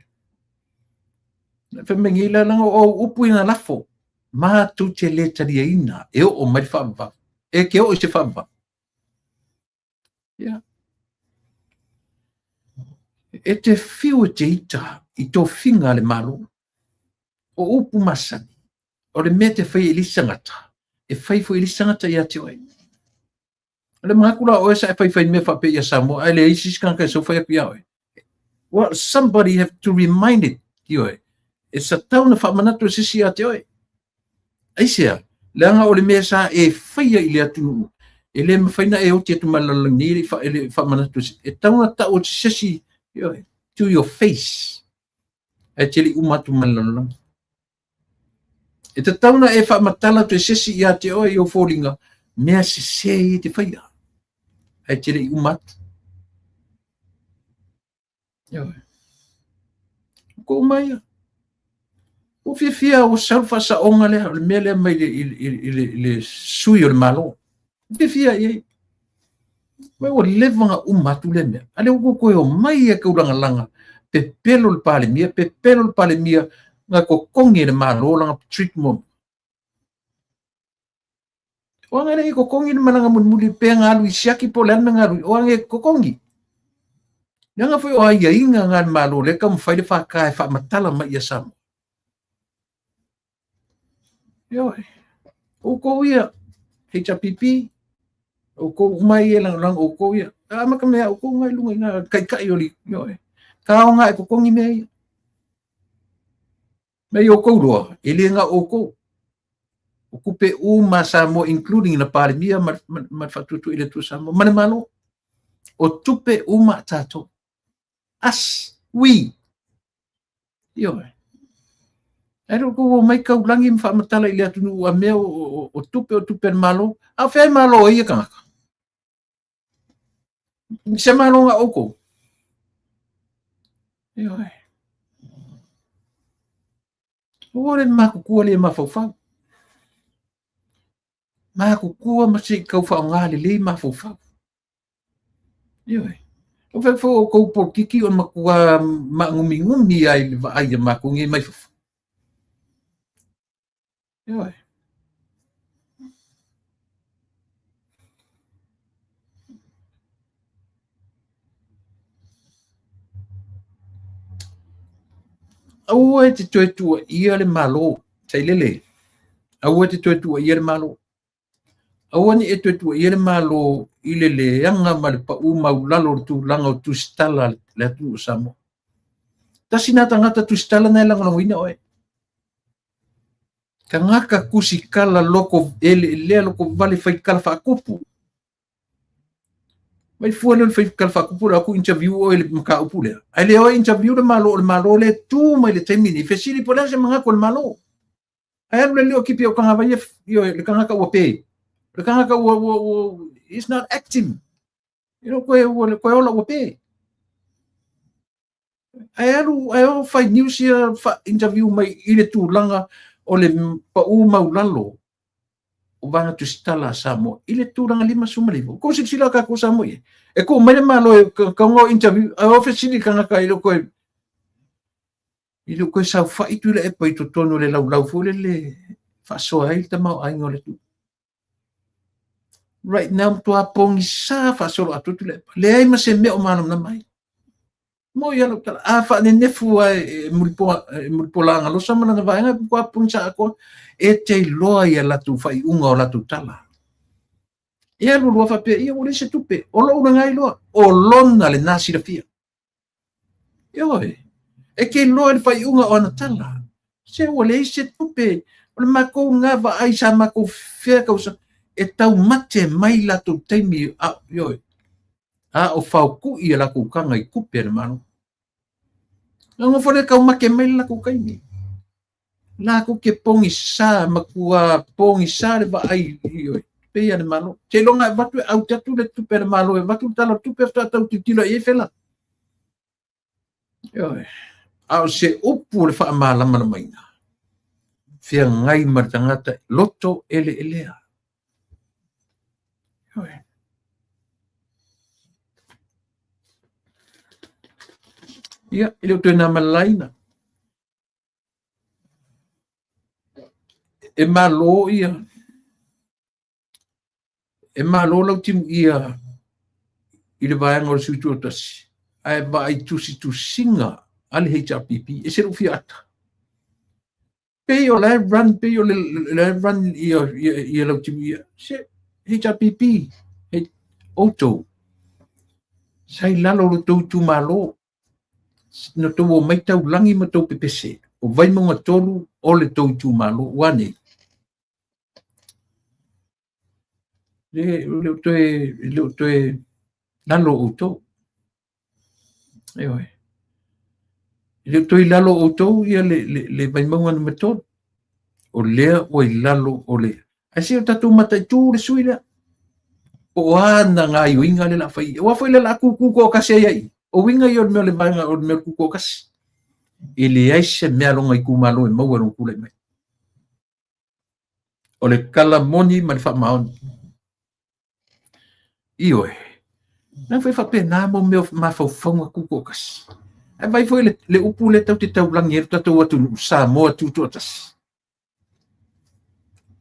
Speaker 1: Fai mai nei la leaga o au upu ia na lafo. Matou te le taliaina e oo mai le faavavau. E te oo i se faavavau. Ia. E te whiu e te ita i tofiga a le Malo. O upu masani, o le mea te fai e le isi tagata, e fai foi e le isi tagata ia te oe. O le manatu la o oe sa e faifai mea faapea ia Samoa, ae leai se isi tagata e sau fai atu ia oe. Well, somebody have to remind it, ioe. E tatau ona faamanatu e se isi ia te oe. Aisea? Leaga o le mea sa e faia i le atunuu, e le mafai ona e oti atu ma le lalolagi nei e le i faamanatu e se, e tatau ona tau atu se isi, ioe, to your face, ae te le i uma atu ma le lalolagi. E tatau ona e faamatala atu e se isi ia te oe i ou foliga, mea sese ia e te faia, ae te le i uma atu. Ioe. O kou mai ia. Ua fiafia ua sau le faasaoga lea, o le mea lea mai le, i, i, i, le, i le sui o le Malo. Ua fiafia i ai. Mai ua leva ona uma atu lea mea. A lea ua toe omai e taulagalaga, pepelo le Palemia, pepelo le Palemia, na totogi e le Malo lana treat muamua. O aga le i totogi le malaga mulimuli pe nga alu i siaki po o le a le mea nga alu i o aga e totogi. Leaga foi o aiaiga nga le Malo lea e taumafai le FK e faamatala mai ia Samoa. Ioe. Outou ia, HRPP, outou uma ia e lagolago outou ia. Amata mai ia outou na i luga i ina, taitai o le, ioe. Taoga e totogi mea ia. Mea i outou loa, e le na o outou. O tupe uma a Samoa, including na Palemia ma le Faatuatua i le Atua Samoa, ma le Malo. O tupe uma a tatou. Us, we. Ioe. Ae le o tou omai taulagi ma faamatala i le atunuu a mea o tupe o tupe a le Malo. A o fea e malo ai ia tagata? Se malo na outou. Ioe. Ua le matutua le mafaufau. Matutua ma se i tau faaaoga lelei mafaufau. Ioe. O fea foi o tou polokiki o le matua maagumigomi lava i le vaai a matou nei mai fafo. Ioe. Aua e te toe tuuaia le Malo, Sailele. Aua e te toe tuuaia le Malo. Aua ne i e toe tuuaia le Malo i le leaga ma le pau maulalo o le tulaga o tusitala a le atunuu o Samoa. Tasi na tagata tusitala na e lagolagoina oe. Tagata tusitala loko eleelea loko vale faitala faakupu. Mai fua lea o le faitala faakupu o le aku interview oe i le mataupu lea. Ae le o e interview le Malo, o le Malo lea e tu mai le taimi nei, fesili po o le a se manatu o le Malo. Ae alu le leo kipi o tagata ia, ioe, le tagata ua pe. Le tagata ua, is not acting. You know, koe, ua, koe ola ua pe. Ae alu, ae o fai news ia, fa interview mai i le tulaga o le pau maulalo o vaega tusitala a Samoa i le tulaga 59. Ko silasila ka ko Samoa ia. E ko mai le malo e kaunga o interview, ae o fesili tagata i le koe I le o toe saofai Tuilaepa i totonu o le laulau foi lele e faasoa ai le tamaoaiga o le atunuu. Right now, matua pogisa faasoloatoa Tuilaepa. Leai ma se mea o malamalama ai. Mo i lau tala, a faanenefu lava e Mulipola Agalosa ma lana vaega, matua pogisa atoa, e te iloa i a latou faaiuga o latou tala. E alu alu lava faapea, ia ua leai se tupe, o lou lena iloa, o lona lena silafia. Ioe, e te iloa i le faaiuga o ana tala. Se ua leai se tupe, o le matou lena vaai sa matou fea tausaga, e taumate mai latou taimi, a, ioe, a o faokui a latou taga i tupe a le Malo. Na nofo lea taumate mai le latou taimi. Latou te pogisa, matua pogisa le vaai, ioe, pei a le Malo. Seiloga e avatu e aute atu le tupe a le Malo, e avatu le tala o le tupe faatoa tau tilotilo i ai fela. Ioe. A o se upu o le faamalamalamaina, feagai ma le tagata loto eleelea. Ioe. Ia, e le o toe na malalaina. E malo ia, e malo lau timuia i le vaega o le sui tuatasi, ae vaai tusitusiga a le HRPP, e ese lou fia ata. Pei o la e run, pei o la e run ia, ia, ia lau timuia. Se HRPP, he, outou, sa i lalo o lo tou itumalo, Na tou omai taulagi ma tou pepese, o Vaimauga 3 o le tou itumalo ua nei. Le, le o toe, le o toe lalo outou. Ioe. E le o toe i lalo o outou ia le Vaimauga numera 3. O lea ua i lalo o le... Ae se o tatou mataitu le sui lea. Po o a na gaioiga lea o le a fai. Aua foi lea o le a tutu toatasi ai ai. O uiga ia o le mea o le vaega o le mea o le tutu toatasi. E leai se mea a lona itumalo e maua i lona tulai mai. O le tala moni ma le faamaoni. Ioe. Na foi faapena mo mea o mafaufauga tutoatasi. Ae vai foi le upu lea tatou te taulagi ai le tatou atunuu Samoa tutoatasi.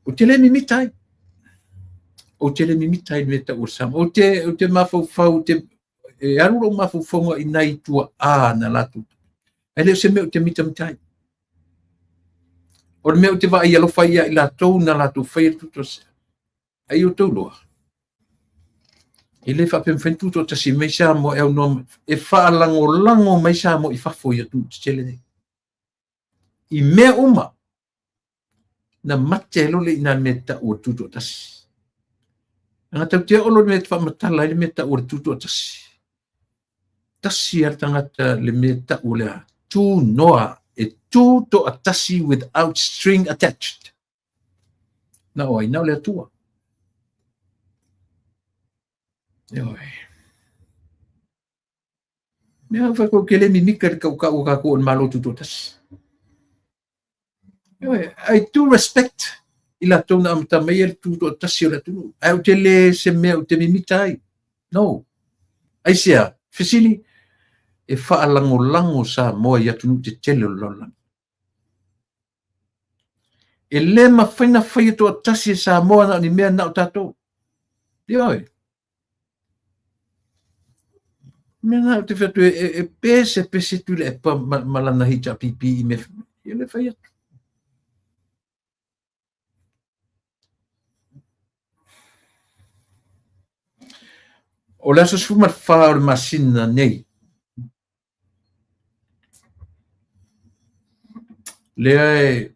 Speaker 1: Ou te le mimita ai. Ou te le mimita ai i le mea tau o le Samoa. Ou te mafaufau, ou te, e alu lou mafaufauga i nai tuaa na latou. Ae le o se mea ou te mitamita ai. O le mea ou te vaai alofa ai ia i latou na latou faia le tutoatasi. Ai outou loa. E le faapea mafai ona tutoatasi mai Samoa e aunoa mai, e faalagolago mai Samoa i fafo i atunuu tetele nei. I mea uma, na mate ai loa le i ina le mea tau o le tutoatasi. Leaga tatou te oo loa i le mea e faamatala ai le mea tau o le tutoatasi, tasi lava le tagata le mea tau o le a? Tunoa, e tutoatasi without string attached. Na o ai? Na o le Atua. Ioe. Mea au whai ke le mimika le kaukau o kākou o le Malo Tutoatasi. Ioe, I do respect i latou na amata mai le tutoatasi o le atunuu. Ae ou te le se mea ou te mimita ai. No. Aisea, fesili, e faalagolago Samoa i atunuu tetele o le lalolagi. E le mafai ona faia toatasi e Samoa na o ni mea na o tatou. Ioe. Mea na ou te fai atu e pese pese Tuilaepa ma lana HRPP i mea e le fai atu. O le aso 14 o le masina nei, lea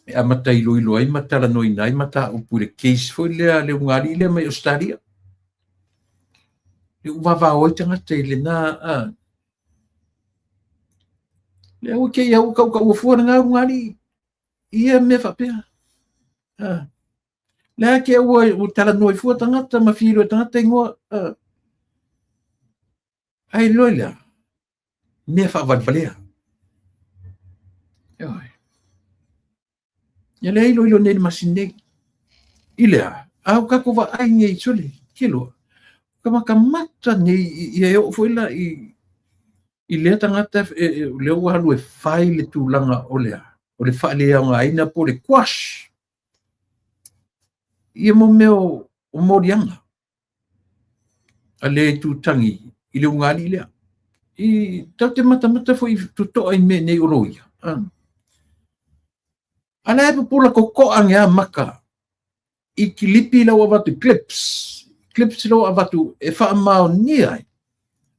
Speaker 1: e amata iloilo ai ma talanoaina ai mataupu i le case foi lea a le ulugalii lea mai Ausetalia. Lea ua vavao ai tagata i lena lea ua te i ua tautaua fua lena ulugalii i ia mea faapea. Lea te ua talanoa fua tagata ma filo tagata ingoa. Ai loa lea, mea faavalevalea. Ioe. Ia lea iloilo nei le masina nei. I lea, a o tatou vaai nei sole, ke loa. Ka matamata nei ia e oo foi la i lea tagata lea ua alu e fai le tulaga o lea, o le faaleaogaina po o le quash. Ia mo mea o moliaga a le tutagi i le ulugalii lea. I tatou te matamata foi totoa i mea nei o loia. A la e pupula totoa ane a maka i kilipi la ua avatu, clips, clips la ua avatu e faamaonia ai.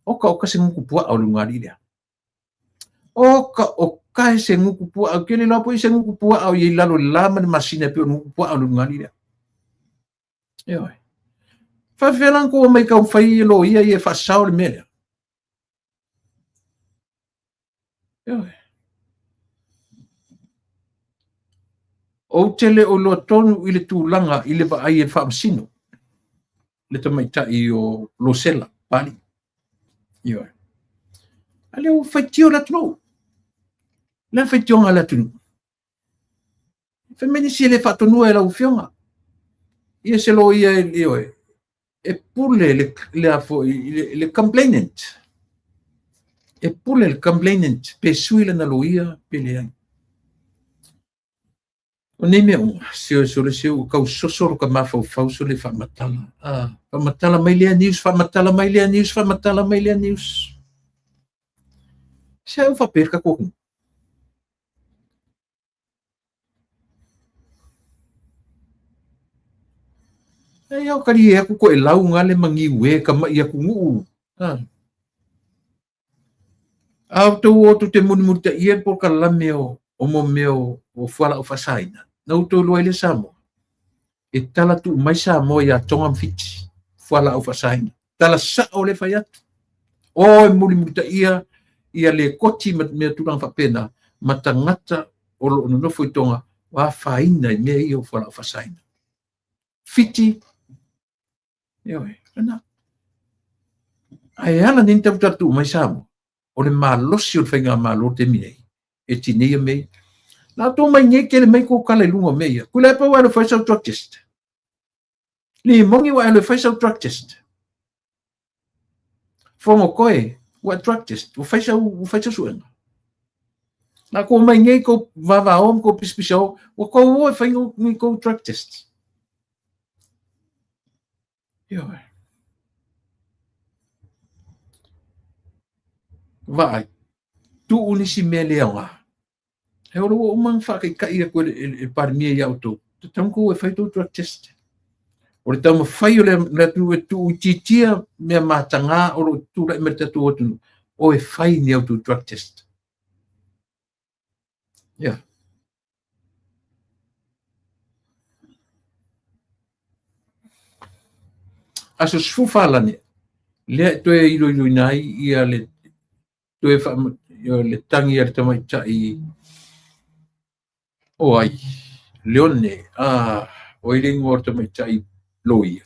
Speaker 1: Oka o ka se gutu puaa o le ulugalii lea. Oka o ka se gutu puaa, ou te le iloa po i se gutu puaa o i ai lalo i le la ma le masina e pei o le gutu puaa o le ulugalii lea. Ioe. Faafefea la ona tou omai taumafai e loia ia e faasao le mea lea? Ioe. Ou te le o iloa tonu i le tulaga i le vaai e le faamasino le tamaitai o Losela Papalii. Ioe. A lea ua faitio le atunuu. O le a le faitioga a le atunuu? Fai mai nisi e le faatonua e lau afioga. Ia se loia ioe, e pule le a foi le complainant. E pule le complainant pe sui lana loia pe leai. O nei mea uma, sio sole sio ua tau soso lo ka mafaufau sole faamatala. Ah, faamatala mai lea news, faamatala mai lea news, faamatala mai lea news. Se au faapea le tatou atunuu. E iau kali e aku ko e lau ngale mangiu e ka mai aku nguu. Ha. A o tou o tu te mulimuli ta ia po ka lame o o mo mea o fuala o fasaina. Na outou iloa ai le Samoa. E tala tuu mai Samoa ia Tonga ma Fiti. Fuala o fasaina. Tala sao le fai atu. O e mulimulitaia ia lekoti ma mea tulaga faapena ma tagata o lo o nonofo i Tonga ua afaina i mea ia o fualaau faasaina. Fiti, ioe, lena. Ae ala nei ona tautala tuu mai Samoa, o le malosi o le faigamalo i le taimi nei, e tineia mea ia. Na outou mai nei tele mai kou tala i luga o mea ia. Tuilaepa ua alu e fai sau drug test. Limoni ua alu e fai sau drug test. Fonotoe ua drug test. Ua fai sau, ua fai sau suega. Na kou mai nei kou vavao ma kou pisapisao, ua kou o e fai ni kou drug test. Ioe. Vaai, tuu nisi mea le aoga. E olo ua uma ona faataitai atu e le Palemia ia outou, tatau ona outou o e fai tou drug test. O le taumafai o le atunuu e tuuitiitia mea mataga o lo o tulai mai le tatou atunuu, o e fai ni a outou drug test. Yeah. Aso 14 lane, lea e toe iloiloina ai ia le toe faa, le tagi a le tamaitai o ai, Leone, ah, o ai le ingoa o le tamaitai loia?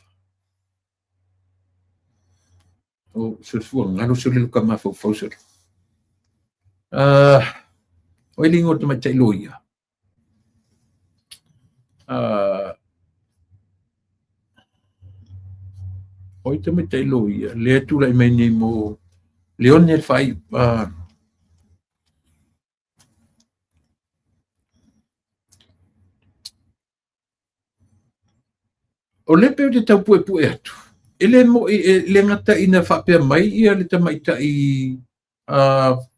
Speaker 1: O soifua galo sole lo ka mafaufau sole. Ah, o ai le ingoa o le tamaitai loia? Ah, o ai tamaitai loia? Lea tulai mai nei mo Leone le faaiu. Ah, O lea pei ou te tau puepue atu, e le mo'i, e le gata ina faapea mai ia le tamaitai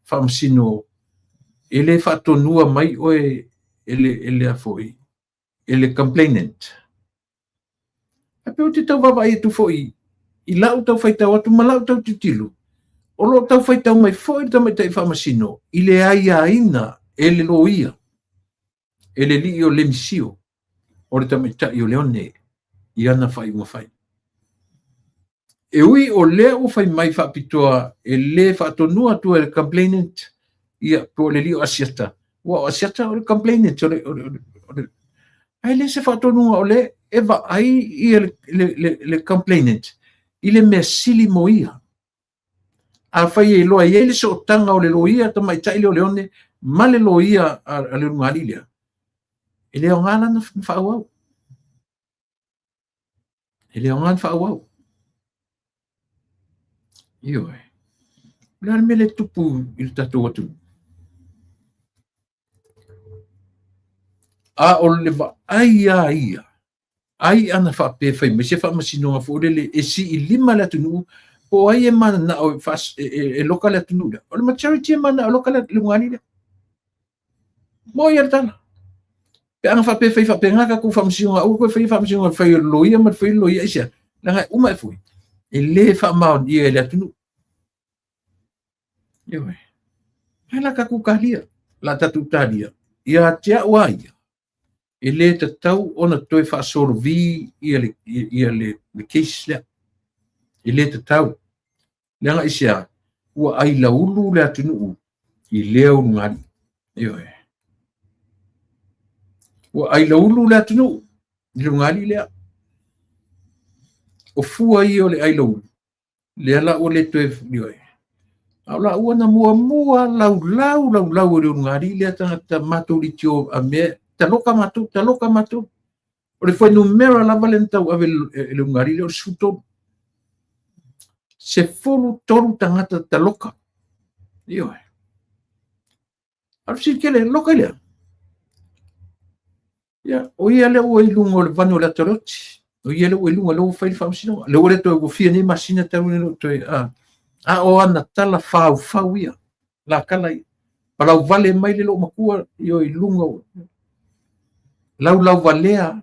Speaker 1: faamasino e le faatonua mai oe e le, e le a foi, e le complainant. Ae pei ou te tau vaavaai atu foi i lau tau faitau atu ma lau tau tilotilo, o lo o tau faitau mai foi le tamaitai faamasino i le aiaina e le loia e le lii o Lemisio, o le tamaitai o Leone, i ana faaiuga fai. E ui o lea ua fai mai faapitoa e le faatonua atu e le complainant, ia, po o le lii o Asiata, ua o Asiata o le complainant, o le, o le, o le, ae le se faatonuga o le e vaai ia le, le, le, le complainant i le mea sili mo ia. Afai e iloa e i ai le sootaga o le loia tamaitai lea o Leone ma le loia a le ulugalii lea, e le aoga la ona faaauau. E le aoga ona faaauau. Ioe. O le a le mea lea e tupu i le tatou atunuu? A o le vaai lava ia ai ana faapea e fai mai se faamasinoga foi lele e sii lima le atunuu, po o ai e mananao e loka le atunuu lea. O le majority e mananao e loka le lugalii lea. Mo ia le tala. Pe ana faapea e fai faapena tatou faamasinoga, aua toe faia faamasinoga e fai o le loia ma le fai o le loia, aisea? Leaga e uma e foi. E le faamaonia e le atunuu. Ioe. Ae la tatou talia, la tatou talia. Ia te au a ia, e le tatau ona toe faasolovi ia le, ia le, le case lea. E le tatau. Leaga aisea, ua ailaulu le atunuu i lea ulugalii. Ioe. Ua ailaulu le atunuu i le ulugalii lea. O fua ia o le ailaulu, lea la ua le toe, ioe. A o laua na muamua laulau laulau e le ulugalii lea tagata matou litio a mea, taloka matou, taloka matou. O le fuainumera lava lea na tauave e le ulugalii lea o le 13. 13 tagata taloka. Ioe. A o le fesili tele, loka i lea. Ia, o ia lea ua i luga o le vanu o le ata o le oti. O ia lea ua i luga, lea ua fai le faamasinoga. Lea ua le toe ua fia nei masina talu nei lou toe, a. A o ana tala faufau ia, la tala ia. Palau vale mai le loomatua i luga o laulau valea.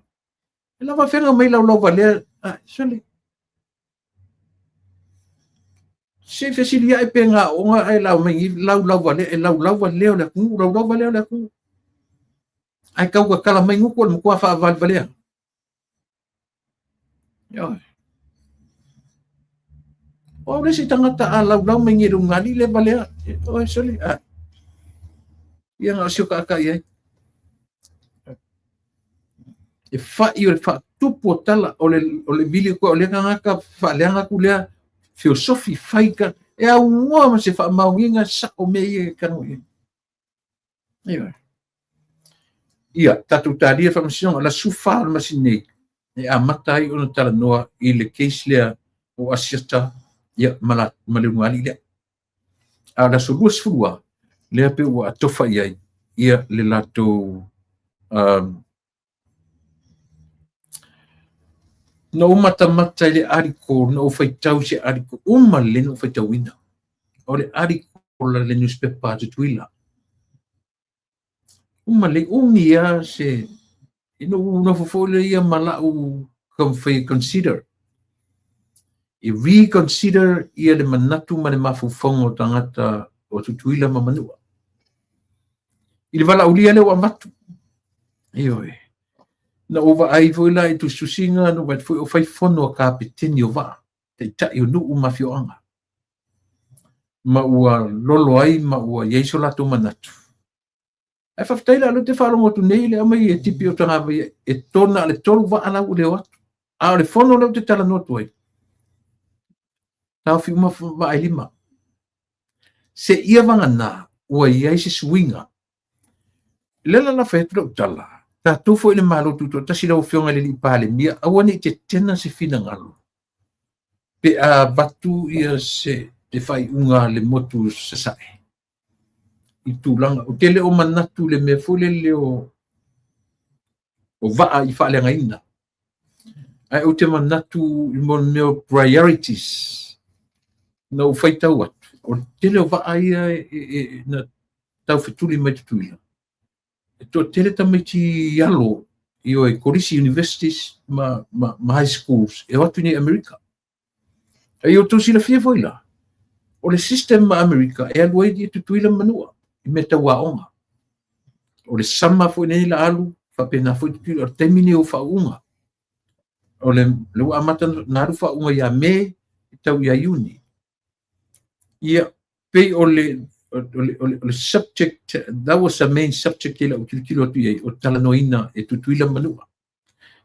Speaker 1: E lava fega mai laulau valea, a, sole. Se i fesilia'i pe gaoga ae lau mai ni laulau valea, e laulau valea o le atunuu, laulau valea o le atunuu. Ae tau tatala mai gutu o le matua faavalevalea. Ioe. O au le isi tagata a laulau mai nei i le ulugalii le valea. Oe sole. A. Ia na o si o taatai ai. E fai o le faatupu o tala o le, o le vili o lea tagata faaleaga atu lea feosofi fai ka e aunoa ma se faamaoniga sao mea ia e talanoa i ai. Ioe. Ia, tatou talia faamasinoga, la sufa o le masina nei, e amata ai ona talanoa i le case lea o Asiata ia, ma, la, ma le ulugalii lea. A o le aso 22, lea pe ua atofa i ai ia le latou na ou matamata i le article, na ou faitau i se article, uma lelei na ou faitauina. O le article a le newspaper a Tutuila. Uma le umi a se ina ua nofo foi lea ia ma la'u taumafai e consider, e reconsider ia le manatu ma le mafaufauga o tagata o Tutuila ma Manua i le valaaulia lea ua avatu. Ioe. Na ou vaai foi la i tusitusiga, na ou vaai foi o fai fono a kapeteni o vaa, taitai o nuu ma afioaga, ma ua lolo ai ma ua i ai so latou manatu. Ae faafetai la o lea ou te faalogo atu nei le aumai e tipi o Tagavai e tona le tolu vaa la ua le o atu. A o le fono lea ou te talanoa atu ai, taofi uma vaa e lima. Seia vagana ua i ai se suiga. Le la la fai atu lau tala, tatou foi le Malo Tutoatasi lau Afioga i le Alii Palemia, aua ne i tetena se finagalo pe a avatu ia se te faaiuga a le motu Sasae i tulaga. Ou te le o manatu i le mea foi lele o vaa i faaleagaina, ae ou te manatu i mea o priorities. Na ou faitau atu, o le tele o vaa ia na taufetuli mai Tutuila, e toatele tamaiti alo i o e kolisi universities ma high schools e o atu nei Amerika. Ai outou silafia foi la, o le system ma Amerika e alu ai i Tutuila ma Manua i mea tau aoga. O le sama foi nei la alu, faapena foi Tutuila, o le taimi nei o faauuga. O le ua amata na alu faauuga ia Me, tau ia Iuni. Ia, pei o le subject, that was the main subject i lau tilotilo atu i ai, o talanoaina e Tutuila ma Manua.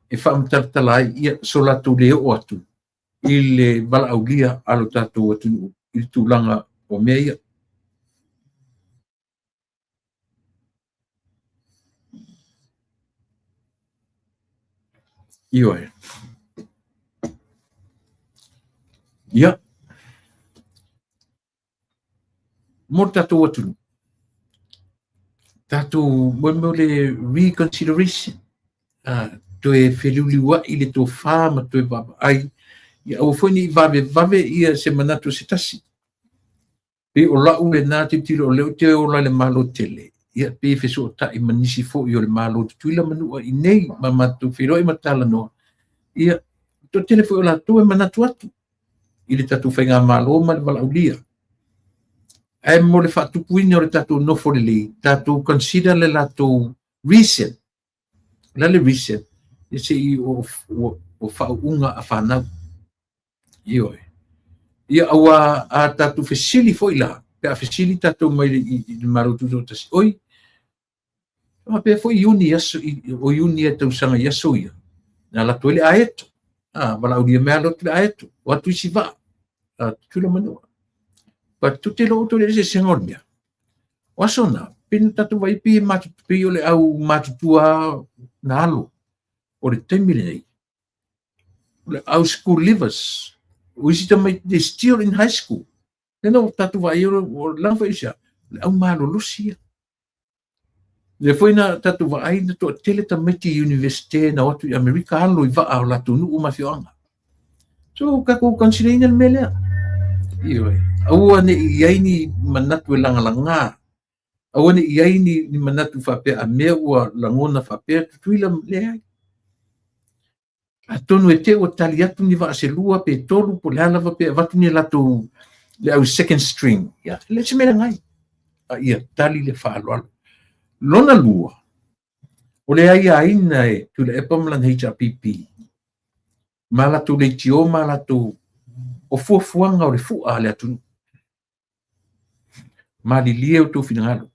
Speaker 1: E faamatalatala ai ia so latou le oo atu i le valaaulia a lo tatou atunuu i le tulaga o mea ia. Ioe. Ia. Mo le tatou atunuu, tatou mo le reconsideration, toe feliuliuai le tofa ma toe vaavaai, ia aua foi ne i vavevave ia se manatu o se tasi. Pei o lau lena tilotilo o lea ou te ola i le Malo tele, ia pei e fesootai ma nisi foi o le Malo Tutuila Manua i nei ma matou feiloai ma talanoa, ia toatele foi o latou e manatu atu i le tatou faigamalo ma le valaaulia. Ae mo le faatupuina o le tatou nofo lelei, tatou consider le latou reason. O le a le reason? Ia se i o faauuga a fanau. Ioe. Ia aua a tatou fesili foi la, pe a fesili tatou mai i le Malo Tutoatasi, oi, faapea foi Iuni aso, o Iuni e tausaga i aso ia, na alu atu ai le aeto. Valaaulia mai alu atu le aeto, o atu isi vaa, Tutuila Manua. But tou te iloa outou i le eseesega o le mea. O aso na, pei na tatou vaai pei e matutu, pei o le au matutua na alo. O le taimi lenei, o le au school leavers, o isi tamaiti, they still in high school. Lea na tatou vaai, o lana foi isia, o le au malolosi ia. Lea foi na tatou vaai na toatele tamaiti i universite na o atu i Amerika alo i vaa o latou nuu ma afioaga. So tatou consider-ina le mea lea. Ioe. Aua ne i i ai ni manatu e lagalaga. Aua ne i i ai ni manatu faapea a mea ua lagona faapea Tutuila leai. Atonu e te ua tali atu ni vaa se lua pe tolu po o le a lava pe avatu ni latou le au second string. Ia, le se mea leaga ai. A ia tali le faaaloalo. Lona lua, o le aiaina e Tuilaepa ma lana HRPP, ma latou leitio ma latou o fuafuaga o le fua a le atunuu. Malilie outou finagalo.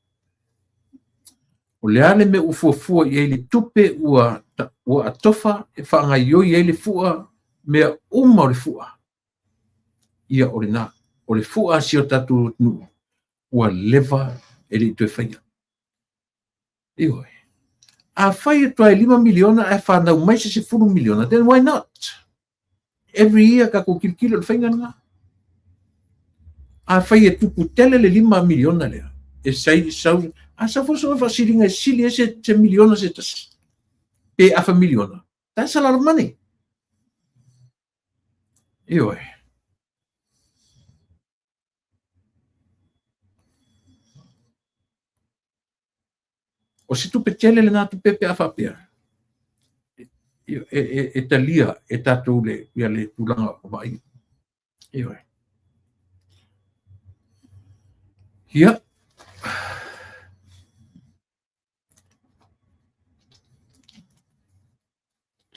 Speaker 1: O le a le mea ua fuafua i ai le tupe ua atofa e faagaioi ai le fua, mea uma o le fua. Ia o lena, o le fua a si o tatou atunuu ua leva e le i toe faia. Ioe. Afai e tuai 5 miliona ae fanau mai se 10 miliona, then why not? Every year tatou tilotilo i le faiga lena. Afai e tupu tele le 5 miliona lea, e sai sau, a sau foi so faasiliga e sili ai se miliona se tasi, pe afa miliona. That's a lot of money. Ioe. O se tupe tele lena tupe pe a faapea e talia e tatou le ia le tulaga o vaaia. Ioe. Ia.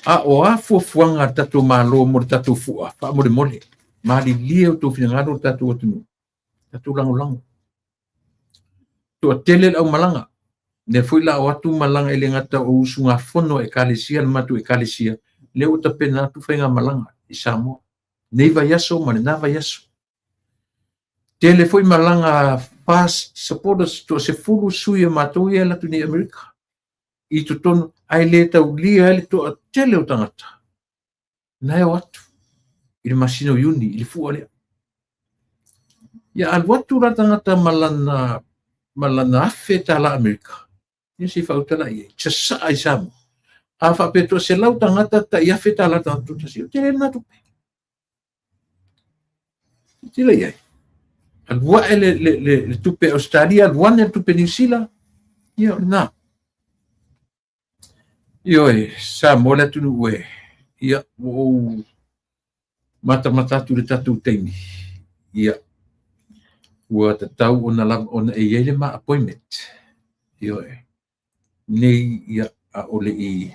Speaker 1: A o a fuafuaga a le tatou Malo mo le tatou fua, faamolemole, malilie outou finagalo le tatou atunuu, tatou lagolago. Toatele le aumalaga, lea foi la o atu malaga e le gata o usugafono a ekalesia, le matou ekalesia, lea ua tapena atu faigamalaga i Samoa, nei vaiaso ma lena vaiaso. Tele foi malaga a FAST supporters, toa 10 sui o matou ia e alu atu nei i Amerika i totonu, ae le taulia ai le toatele o tagata na e o atu i le masina o Iuni i le fua lea. Ia alu atu la tagata ma lana $1,000 Amerika, ia se i faauta la i ai, sasaa i Samoa. A faapea toa 100 tagata tai $1,000 tagata toatasi, o tele lena tupe. Tila i ai. Alu ae le tupe Australia, alu ane le tupe Niu Sila, ia o lena. Ioe, Samoa le atunuu e, ia, ua ou matamata atu i le tatou taimi, ia, ua tatau ona lava ona e i ai le ma appointment. Ioe, nei, ia, a o le i,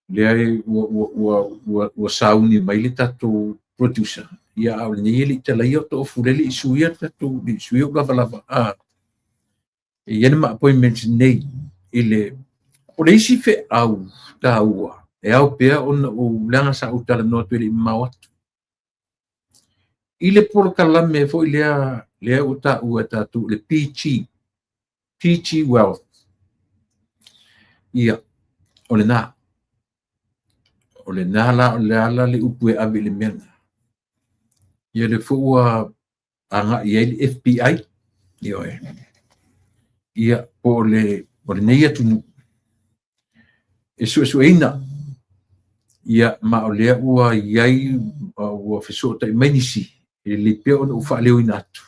Speaker 1: lea ua sauni mai le tatou producer, ia, a o lenei e le i talaia o tofu, lea e le i suia le tatou, le i suia ou lavalava, a, e i ai le ma appointment nei i le o le isi feau taua e ao pea ona ou leaga sa ou talanoa atu e le i mamao atu i le polokalame foi lea lea ua taua e tatou le PG PG Wealth. Ia, o lena. O lena la, o le ala le upu e ave i le mea lena. Ia lea foi ua agai i ai le FBI, ioe. Ia, po o le, o lenei atunuu e suesueina, ia, ma o lea ua i ai, ua fesootai mai nisi, e lelei pea ona ou faaleoina atu.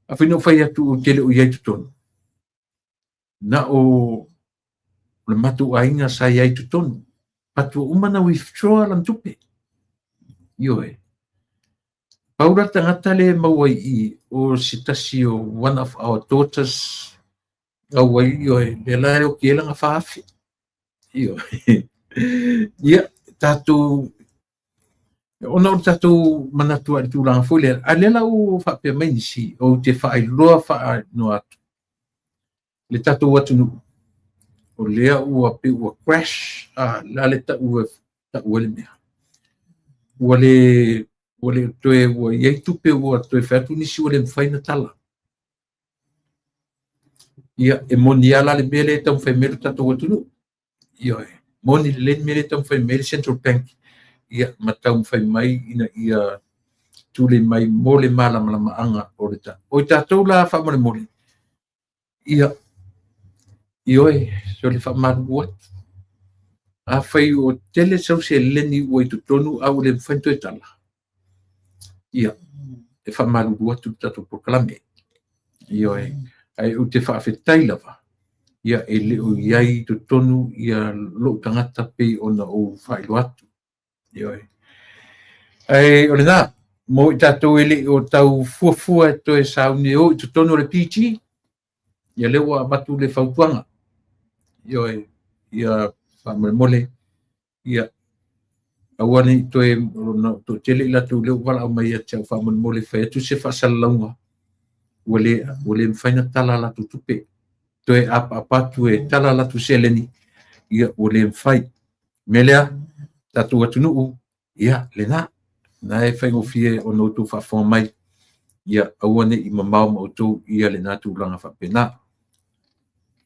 Speaker 1: Afai na ou fai atu ou te le o i ai i totonu, na o le matou aiga sa i ai i totonu, but ua uma ona withdraw lana tupe. Ioe. Pau la le tagata lea e maua i i, o se tasi o one of our daughters, au ai, ioe, lea la e oki ai lana 4,000. Ioe. Ia, tatou, ona o le tatou manatu i le tulaga foi lea, a lea la ua faapea mai nisi, ou te faailoa faanoa atu le tatou atunuu, o lea ua pei ua crash, a, la le tau tau ai le mea. Ua le toe, ua i ai tupe ua toe fai atu nisi ua le mafai ona tala. Ia, e moni lava la le mea lea e taumafai mai le tatou atunuu. Ioe, moni lelei le mea lea e taumafai mai le Central Bank, ia, ma taumafai mai ina ia tulei mai mo le malamalamaaga o le ta. O i tatou la faamolemole, ia, ioe, so le faamalulu atu. Afai o tele sau seleni ua i totonu a ua le mafai ona toe tala, ia, e faamalulu atu le tatou polokalame. Ioe, ae ou te faafetai lava, ia, e le o i ai i totonu ia lou tagata pei ona ou faailoa atu. Ioe. Ae o lena, mo i tatou e le o tau fuafua e toe sauni e o i totonu o le PG, ia lea ua avatu le fautuaga. Ioe, ia faamolemole, ia aua ne i toe ona toatele i latou lea ua valaau mai ia te au faamolemole fai atu se faasalalauga ua le mafai ona tala a latou tupe. Toe apaapa atu e tala a latou seleni, ia ua le mafai. Mea lea, tatou atunuu, ia lena, na e faigofie ona outou faafofoga mai, ia aua ne i mamao ma outou ia lena tulaga faapena.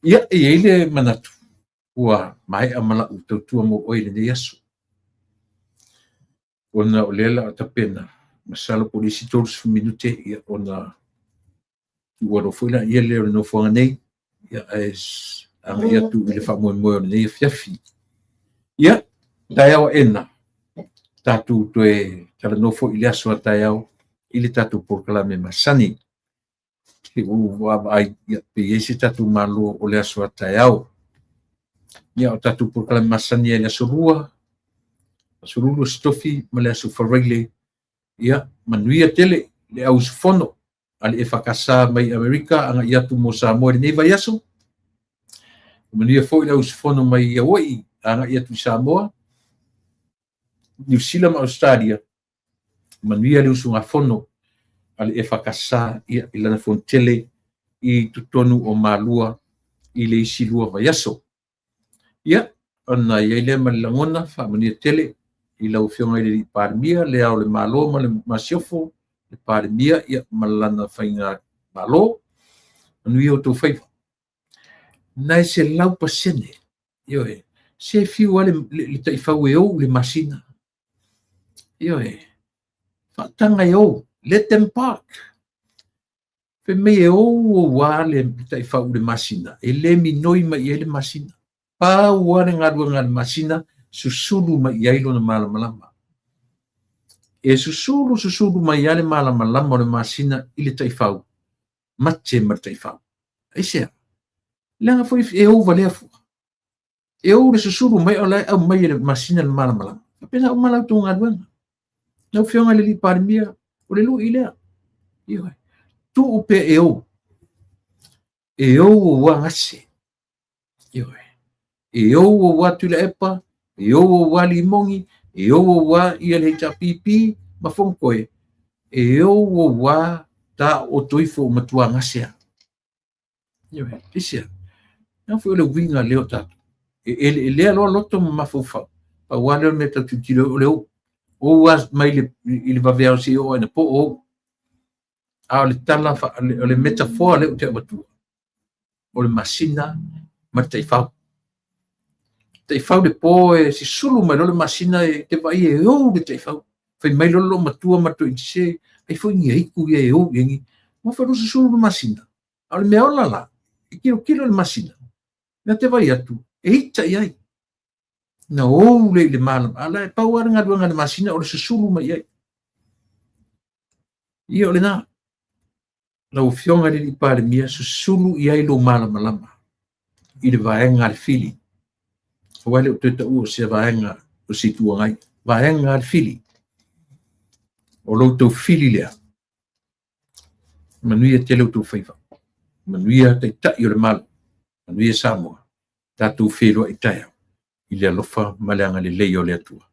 Speaker 1: Ia, e i ai le manatu, ua maea ma lau tautua mo oe i lenei aso. Ona o lea la tapena, masalo po o le isi 30 minute, ia ona ua aloa foi la ia lea o le nofoaga nei, ia ae agai atu i le faamoemoe o lenei afiafi. Ia, taeao aena, tatou toe talanoa foi i le aso a taeao i le tatou polokalame masani. Se i ou vaavaai pe i ai se tatou malo o le aso a taeao. Ia, o tatou polokalame masani ai i le aso Lua, aso Lulu, aso Tofi ma le aso Faraile. Ia, manuia tele le au usufono a le EFKS mai Amerika agai atu mo Samoa i lenei vaiaso. Manuia foi le au usufono mai Hawaii agai atu i Samoa, Niu Sila ma Ausetalia. Manuia le usugafono a le EFKS ia, i lana fonotele i totonu o Malua i le isi 2 vaiaso. Ia, ona i ai lea ma le lagona, faamanuia tele i lau Afioga i le Palemia, le Ao o le Malo ma le Masiofo, le Palemia ia, ma lana faiga malo. Manuia o outou faiva. Na e 100%. Ioe, se fiu lava le taifau e ou i le masina. Ioe, faataga e ou, let them park. Fai mai e ou ou lava le taifau i le masina, e le minoi mai i ai le masina. Pau lava le galuega a le masina, susulu mai i ai lona malamalama. E susulu susulu mai lava le malamalama o le masina i le taifau, mate ma le taifau. Aisea? Leaga foi e ou valea fua. E ou le susulu mai o la e aumai e le masina le malamalama. Faapena uma la outou galuega. Lau Afioga i le Palemia, o le lui lea. Ioe. Tuu pea e ou. E ou ou gase. Ioe. E ou ou Tuilaepa, e ou ou Limogi, e ou ou ia le HRPP ma Fonotoe. E ou ou ta o toifo o matua gase a. Ioe. Aisea? Leaga foi o le uiga lea o tatou. E eleelea loa loto ma mafaufau. Pau lava lea o le mea tatou tilotilo o le ou. Ou lava mai i le vaveao seia oo ina po ou. A o le tala, o le metafoa lea ou te avatua, o le masina ma le taifau. Taifau le po e susulu mai loa le masina e te vaai e ou le taifau. Fai mai loa le loomatua ma le toeaina se ai foi ni aitu ia e ou i ai ni. Ua fai loa susulu le masina. A o le mea ola la, e tilotilo le masina. Na te vaai atu, e ita i ai. Na ou le i le malama. A la e pau lava le galuega a le masina o le susulu mai i ai. Ia o lena. Lau Afioga i le Palemia, susulu i ai lou malamalama i le vaega a le fili. Aua e le o toe taua o se vaega o se Itu Agai. Vaega a le fili. O lo outou fili lea. Manuia tele outou faiva. Manuia taitai o le Malo. Manuia Samoa. Tatou feiloai taeao i le alofa ma le agalelei o le Atua.